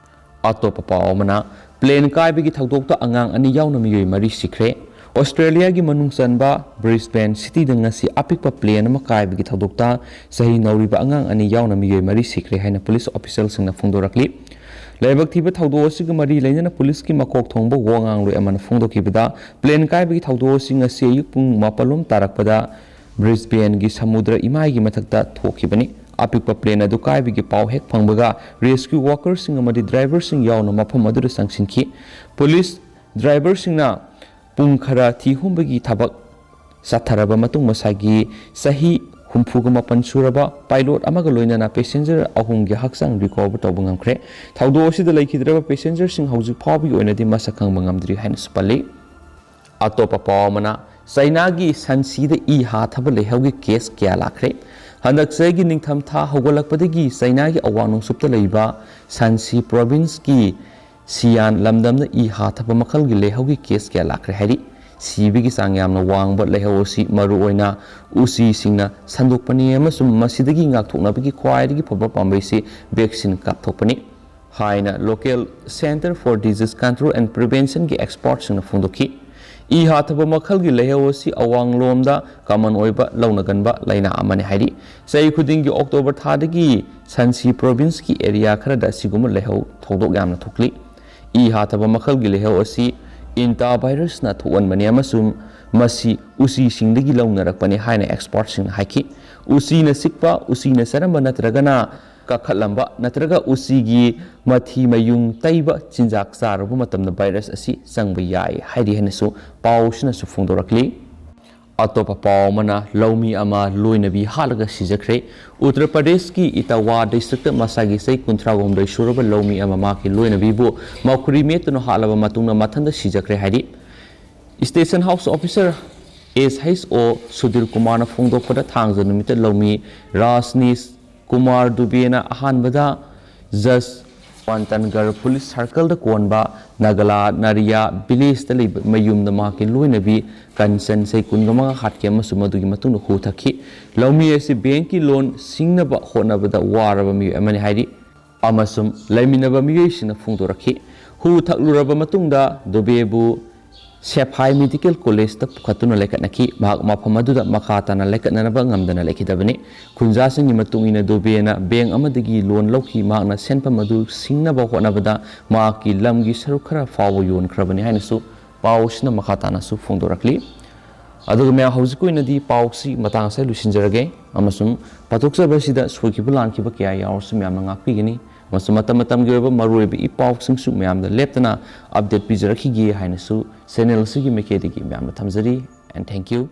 ꯑꯇꯣꯞꯄ ꯄꯥꯎ ꯑꯃꯅ, ꯄ꯭ꯂꯦꯟ ꯀꯥꯏꯕꯒꯤ ꯊꯧꯗꯣꯛꯇ ꯑꯉꯥꯡ ꯑꯅꯤ ꯌꯥꯎꯅ ꯃꯤꯑꯣꯏ ꯃꯔꯤ ꯁꯤꯈ꯭ꯔꯦ꯫ ꯑꯣꯁꯇ꯭ꯔꯦꯂꯤꯌꯥꯒꯤ ꯃꯅꯨꯡ ꯆꯟꯕ ꯕ꯭ꯔꯤꯁꯕꯦꯟ ꯁꯤꯇꯤꯗ ꯉꯁꯤ ꯑꯄꯤꯛꯄ ꯄ꯭ꯂꯦꯟ ꯑꯃ ꯀꯥꯏꯕꯒꯤ ꯊꯧꯗꯣꯛꯇ ꯆꯍꯤ ꯅꯧꯔꯤꯕ ꯑꯉꯥꯡ ꯑꯅꯤ ꯌꯥꯎꯅ ꯃꯤꯑꯣꯏ ꯃꯔꯤ ꯁꯤꯈ꯭ꯔꯦ ꯍꯥꯏꯅ ꯄꯨꯂꯤꯁ ꯑꯣꯐꯤꯁꯤꯌꯦꯜꯁꯤꯡꯅ ꯐꯣꯡꯗꯣꯔꯛꯂꯤ꯫ ꯂꯥꯏꯕꯛ ꯊꯤꯕ ꯊꯧꯗꯣꯛ ꯑꯁꯤꯒ ꯃꯔꯤ ꯂꯩꯅꯅ ꯄꯨꯂꯤꯁꯀꯤ ꯃꯀꯣꯛ ꯊꯣꯡꯕ ꯋꯥ ꯉꯥꯡꯂꯣꯏ ꯑꯃꯅ ꯐꯣꯡꯗꯣꯛꯈꯤꯕꯗ, ꯄ꯭ꯂꯦꯟ ꯀꯥꯏꯕꯒꯤ ꯊꯧꯗꯣꯛ ꯑꯁꯤ ꯉꯁꯤ ꯑꯌꯨꯛ ꯄꯨꯡ ꯃꯥꯄꯜ ꯂꯣꯝ ꯇꯥꯔꯛꯄꯗ ꯕ꯭ꯔꯤꯁꯕꯦꯟꯒꯤ ꯁꯃꯨꯗ꯭ꯔ ꯏꯃꯥꯏꯒꯤ ꯃꯊꯛꯇ ꯊꯣꯛꯈꯤꯕꯅꯤ꯫ ꯑꯄꯤꯛꯄ ꯄ꯭ꯂꯦꯟ ꯑꯗꯨ ꯀꯥꯏꯕꯒꯤ ꯄꯥꯎ ꯍꯦꯛ ꯐꯪꯕꯒ, ꯔꯦꯁꯀ꯭ꯌꯨ ꯋꯥꯀꯔꯁꯤꯡ ꯑꯃꯗꯤ ꯗ꯭ꯔꯥꯏꯚꯔꯁꯤꯡ ꯌꯥꯎꯅ ꯃꯐꯝ ꯑꯗꯨꯗ ꯆꯪꯁꯤꯟꯈꯤ꯫ ꯄꯨꯂꯤꯁ ꯗ꯭ꯔꯥꯏꯚꯔꯁꯤꯡꯅ ꯄꯨꯡ ꯈꯔ ꯊꯤ ꯍꯨꯝꯕꯒꯤ ꯊꯕꯛ ꯆꯠꯊꯔꯕ ꯃꯇꯨꯡ, ꯃꯁꯥꯒꯤ ꯆꯍꯤ ꯍꯨꯝꯐꯨꯒ ꯃꯥꯄꯟ ꯁꯨꯔꯕ ꯄꯥꯏꯂꯣꯠ ꯑꯃꯒ ꯂꯣꯏꯅꯅ ꯄꯦꯁꯦꯟꯖꯔ ꯑꯍꯨꯝꯒꯤ ꯍꯛꯆꯥꯡ ꯔꯤꯀꯣꯚꯔ ꯇꯧꯕ ꯉꯝꯈ꯭ꯔꯦ꯫ ꯊꯧꯗꯣꯛ ꯑꯁꯤꯗ ꯂꯩꯈꯤꯗ꯭ꯔꯕ ꯄꯦꯁꯦꯟꯖꯔꯁꯤꯡ ꯍꯧꯖꯤꯛ ꯐꯥꯎꯕꯒꯤ ꯑꯣꯏꯅꯗꯤ ꯃꯁꯛ ꯈꯪꯕ ꯉꯝꯗ꯭ꯔꯤ ꯍꯥꯏꯅꯁꯨ ꯄꯜꯂꯤ꯫ ꯑꯇꯣꯞꯄ ꯄꯥꯎ ꯑꯃꯅ, ꯆꯩꯅꯥꯒꯤ ꯁꯥꯟꯁꯤꯗ ꯏ ꯍꯥꯊꯕ ꯂꯩꯍꯧꯒꯤ ꯀꯦꯁ ꯀꯌꯥ ꯂꯥꯛꯈ꯭ꯔꯦ꯫ ꯍꯟꯗꯛ ꯆꯍꯤꯒꯤ ꯅꯤꯡꯊꯝ ꯊꯥ ꯍꯧꯒꯠꯂꯛꯄꯗꯒꯤ ꯆꯩꯅꯥꯒꯤ ꯑꯋꯥꯡ ꯅꯣꯡꯆꯨꯞꯇ ꯂꯩꯕ ꯁꯥꯟꯁꯤ ꯄ꯭ꯔꯣꯚꯤꯟꯁꯀꯤ ꯁꯤꯌꯥꯟ ꯂꯝꯗꯝꯗ ꯏ ꯍꯥꯊꯕ ꯃꯈꯜꯒꯤ ꯂꯩꯍꯧꯒꯤ ꯀꯦꯁ ꯀꯌꯥ ꯂꯥꯛꯈ꯭ꯔꯦ ꯍꯥꯏꯔꯤ꯫ ꯁꯤꯕꯒꯤ ꯆꯥꯡ ꯌꯥꯝꯅ ꯋꯥꯡꯕ ꯂꯩꯍꯧ ꯑꯁꯤ ꯃꯔꯨꯑꯣꯏꯅ ꯎꯆꯤꯁꯤꯡꯅ ꯁꯟꯗꯣꯛꯄꯅꯤ ꯑꯃꯁꯨꯡ ꯃꯁꯤꯗꯒꯤ ꯉꯥꯛꯊꯣꯛꯅꯕꯒꯤ ꯈ꯭ꯋꯥꯏꯗꯒꯤ ꯐꯕ ꯄꯥꯝꯕꯩꯁꯤ ꯚꯦꯛꯁꯤꯟ ꯀꯥꯞꯊꯣꯛꯄꯅꯤ ꯍꯥꯏꯅ Local Centre for Disease Control and Preventionꯒꯤ expertꯁꯤꯡꯅ ꯐꯣꯡꯗꯣꯛꯈꯤ꯫ ꯏ ꯍꯥꯊꯕ ꯃꯈꯜꯒꯤ ꯂꯩꯍꯧ ꯑꯁꯤ ꯑꯋꯥꯡꯂꯣꯝꯗ ꯀꯃꯟ ꯑꯣꯏꯕ ꯂꯧꯅꯒꯟꯕ ꯂꯥꯏꯅꯥ ꯑꯃꯅꯤ ꯍꯥꯏꯔꯤ꯫ ꯆꯍꯤ ꯈꯨꯗꯤꯡꯒꯤ ꯑꯣꯛꯇꯣꯕꯔ ꯊꯥꯗꯒꯤ ꯁꯟꯁꯤ ꯄ꯭ꯔꯣꯚꯤꯟꯁꯀꯤ ꯑꯦꯔꯤꯌꯥ ꯈꯔꯗ ꯑꯁꯤꯒꯨꯝꯕ ꯂꯩꯍꯧ ꯊꯧꯗꯣꯛ ꯌꯥꯝꯅ ꯊꯣꯛꯂꯤ꯫ ꯏ ꯍꯥꯊꯕ ꯃꯈꯜꯒꯤ ꯂꯩꯍꯧ ꯑꯁꯤ ꯏꯟꯇꯥ ꯚꯥꯏꯔꯁꯅ ꯊꯣꯛꯍꯟꯕꯅꯤ ꯑꯃꯁꯨꯡ ꯃꯁꯤ ꯎꯆꯤꯁꯤꯡꯗꯒꯤ ꯂꯧꯅꯔꯛꯄꯅꯤ ꯍꯥꯏꯅ expertꯁꯤꯡꯅ ꯍꯥꯏꯈꯤ꯫ ꯎꯆꯤꯅ ꯆꯤꯛꯄ, ꯎꯆꯤꯅ ꯆꯥꯔꯝꯕ ꯅꯠꯇ꯭ꯔꯒꯅ ꯀꯥꯈꯠꯂꯝꯕ ꯅꯠꯇ꯭ꯔꯒ ꯎꯆꯤꯒꯤ ꯃꯊꯤ ꯃꯌꯨꯡ ꯇꯩꯕ ꯆꯤꯟꯖꯥꯛ ꯆꯥꯔꯨꯕ ꯃꯇꯝꯗ ꯚꯥꯏꯔꯁ ꯑꯁꯤ ꯆꯪꯕ ꯌꯥꯏ ꯍꯥꯏꯔꯤ ꯍꯥꯏꯅꯁꯨ ꯄꯥꯎꯁꯤꯅꯁꯨ ꯐꯣꯡꯗꯣꯔꯛꯂꯤ꯫ ꯑꯇꯣꯞꯄ ꯄꯥꯎ ꯑꯃꯅ ꯂꯧꯃꯤ ꯑꯃ ꯂꯣꯏꯅꯕꯤ ꯍꯥꯠꯂꯒ ꯁꯤꯖꯈ꯭ꯔꯦ꯫ ꯎꯠꯇꯔ ꯄ꯭ꯔꯗꯦꯁꯀꯤ ꯏꯇꯥꯋꯥ ꯗꯤꯁꯇ꯭ꯔꯤꯛꯇ ꯃꯁꯥꯒꯤ ꯆꯍꯤ ꯀꯨꯟꯊ꯭ꯔꯥ ꯍꯨꯝꯗꯣꯏ ꯁꯨꯔꯕ ꯂꯧꯃꯤ ꯑꯃ ꯃꯍꯥꯛꯀꯤ ꯂꯣꯏꯅꯕꯤꯕꯨ ꯃꯈꯨꯔꯤ ꯃꯦꯠꯇꯨꯅ ꯍꯥꯠꯂꯕ ꯃꯇꯨꯡꯗ ꯃꯊꯟꯇ ꯁꯤꯖꯈ꯭ꯔꯦ ꯍꯥꯏꯔꯤ꯫ Station House Officer S H O Sudhir ꯀꯨꯃꯥꯔꯅ ꯐꯣꯡꯗꯣꯛꯄꯗ ꯊꯥꯡꯖ ꯅꯨꯃꯤꯠꯇ ꯂꯧꯃꯤ ꯔꯥꯖꯅꯤꯁ ꯀꯨꯃꯥꯔ ꯗꯨꯕꯦꯅ ꯑꯍꯥꯟꯕꯗ ꯖꯁ ꯋꯥꯟꯇꯟꯒꯔ ꯄꯨꯂꯤꯁ ꯁꯥꯔꯀꯜꯗ ꯀꯣꯟꯕ ꯅꯒꯂꯥ ꯅꯥꯔꯤꯌꯥ ꯚꯤꯂꯦꯖꯇ ꯂꯩꯕ ꯃꯌꯨꯝꯗ ꯃꯍꯥꯛꯀꯤ ꯂꯣꯏꯅꯕꯤ ꯀꯟꯆꯟ ꯆꯍꯤ ꯀꯨꯟꯒ ꯃꯉꯥ ꯍꯥꯠꯈꯤ ꯑꯃꯁꯨꯡ ꯃꯗꯨꯒꯤ ꯃꯇꯨꯡꯗ ꯍꯨ ꯊꯛꯈꯤ꯫ ꯂꯧꯃꯤ ꯑꯁꯤ ꯕꯦꯡꯀꯤ ꯂꯣꯟ ꯁꯤꯡꯅꯕ ꯍꯣꯠꯅꯕꯗ ꯋꯥꯔꯕ ꯃꯤꯑꯣꯏ ꯑꯃꯅꯤ ꯍꯥꯏꯔꯤ ꯑꯃꯁꯨꯡ ꯂꯩꯃꯤꯟꯅꯕ ꯃꯤꯑꯣꯏꯁꯤꯡꯅ ꯐꯣꯡꯗꯣꯔꯛꯈꯤ꯫ ꯍꯨ ꯊꯛꯂꯨꯔꯕ ꯃꯇꯨꯡꯗ ꯗꯨꯕꯦꯕꯨ ꯁꯦꯐꯥꯏ ꯃꯦꯗꯤꯀꯦꯜ ꯀꯣꯂꯦꯖꯇ ꯄꯨꯈꯠꯇꯨꯅ ꯂꯩꯈꯠꯅꯈꯤ꯫ ꯃꯍꯥꯛ ꯃꯐꯝ ꯑꯗꯨꯗ ꯃꯈꯥ ꯇꯥꯅ ꯂꯩꯈꯠꯅꯅꯕ ꯉꯝꯗꯅ ꯂꯩꯈꯤꯗꯕꯅꯤ꯫ ꯈꯨꯟꯖꯥꯁꯤꯡꯒꯤ ꯃꯇꯨꯡ ꯏꯟꯅ ꯗꯨꯕꯦꯅ ꯕꯦꯡ ꯑꯃꯗꯒꯤ ꯂꯣꯟ ꯂꯧꯈꯤ꯫ ꯃꯍꯥꯛꯅ ꯁꯦꯟꯐꯝ ꯑꯗꯨ ꯁꯤꯡꯅꯕ ꯍꯣꯠꯅꯕꯗ ꯃꯍꯥꯛꯀꯤ ꯂꯝꯒꯤ ꯁꯔꯨꯛ ꯈꯔ ꯐꯥꯎꯕ ꯌꯣꯟꯈ꯭ꯔꯕꯅꯤ ꯍꯥꯏꯅꯁꯨ ꯄꯥꯎꯁꯤꯅ ꯃꯈꯥ ꯇꯥꯅꯁꯨ ꯐꯣꯡꯗꯣꯔꯛꯂꯤ꯫ ꯑꯗꯨꯒ ꯃꯌꯥꯝ, ꯍꯧꯖꯤꯛꯀꯤ ꯑꯣꯏꯅꯗꯤ ꯄꯥꯎꯁꯤ ꯃꯇꯥꯡ ꯑꯁꯤꯗ ꯂꯣꯏꯁꯤꯟꯖꯔꯒꯦ ꯑꯃꯁꯨꯡ ꯄꯥꯊꯣꯛꯆꯕ ꯑꯁꯤꯗ ꯁꯣꯏꯈꯤꯕ ꯂꯥꯟꯈꯤꯕ ꯀꯌꯥ ꯌꯥꯎꯔꯁꯨ ꯃꯌꯥꯝꯅ ꯉꯥꯛꯄꯤꯒꯅꯤ ꯑꯃꯁꯨꯡ ꯃꯇꯝ ꯃꯇꯝꯒꯤ ꯑꯣꯏꯕ ꯃꯔꯨꯑꯣꯏꯕ ꯏ ꯄꯥꯎꯁꯤꯡꯁꯨ ꯃꯌꯥꯝꯗ ꯂꯦꯞꯇꯅ update ꯄꯤꯖꯔꯛꯈꯤꯒꯦ ꯍꯥꯏꯅꯁꯨ channel ꯑꯁꯤꯒꯤ ꯃꯥꯏꯀꯩꯗꯒꯤ ꯃꯌꯥꯝꯗ ꯊꯝꯖꯔꯤ꯫ And thank you.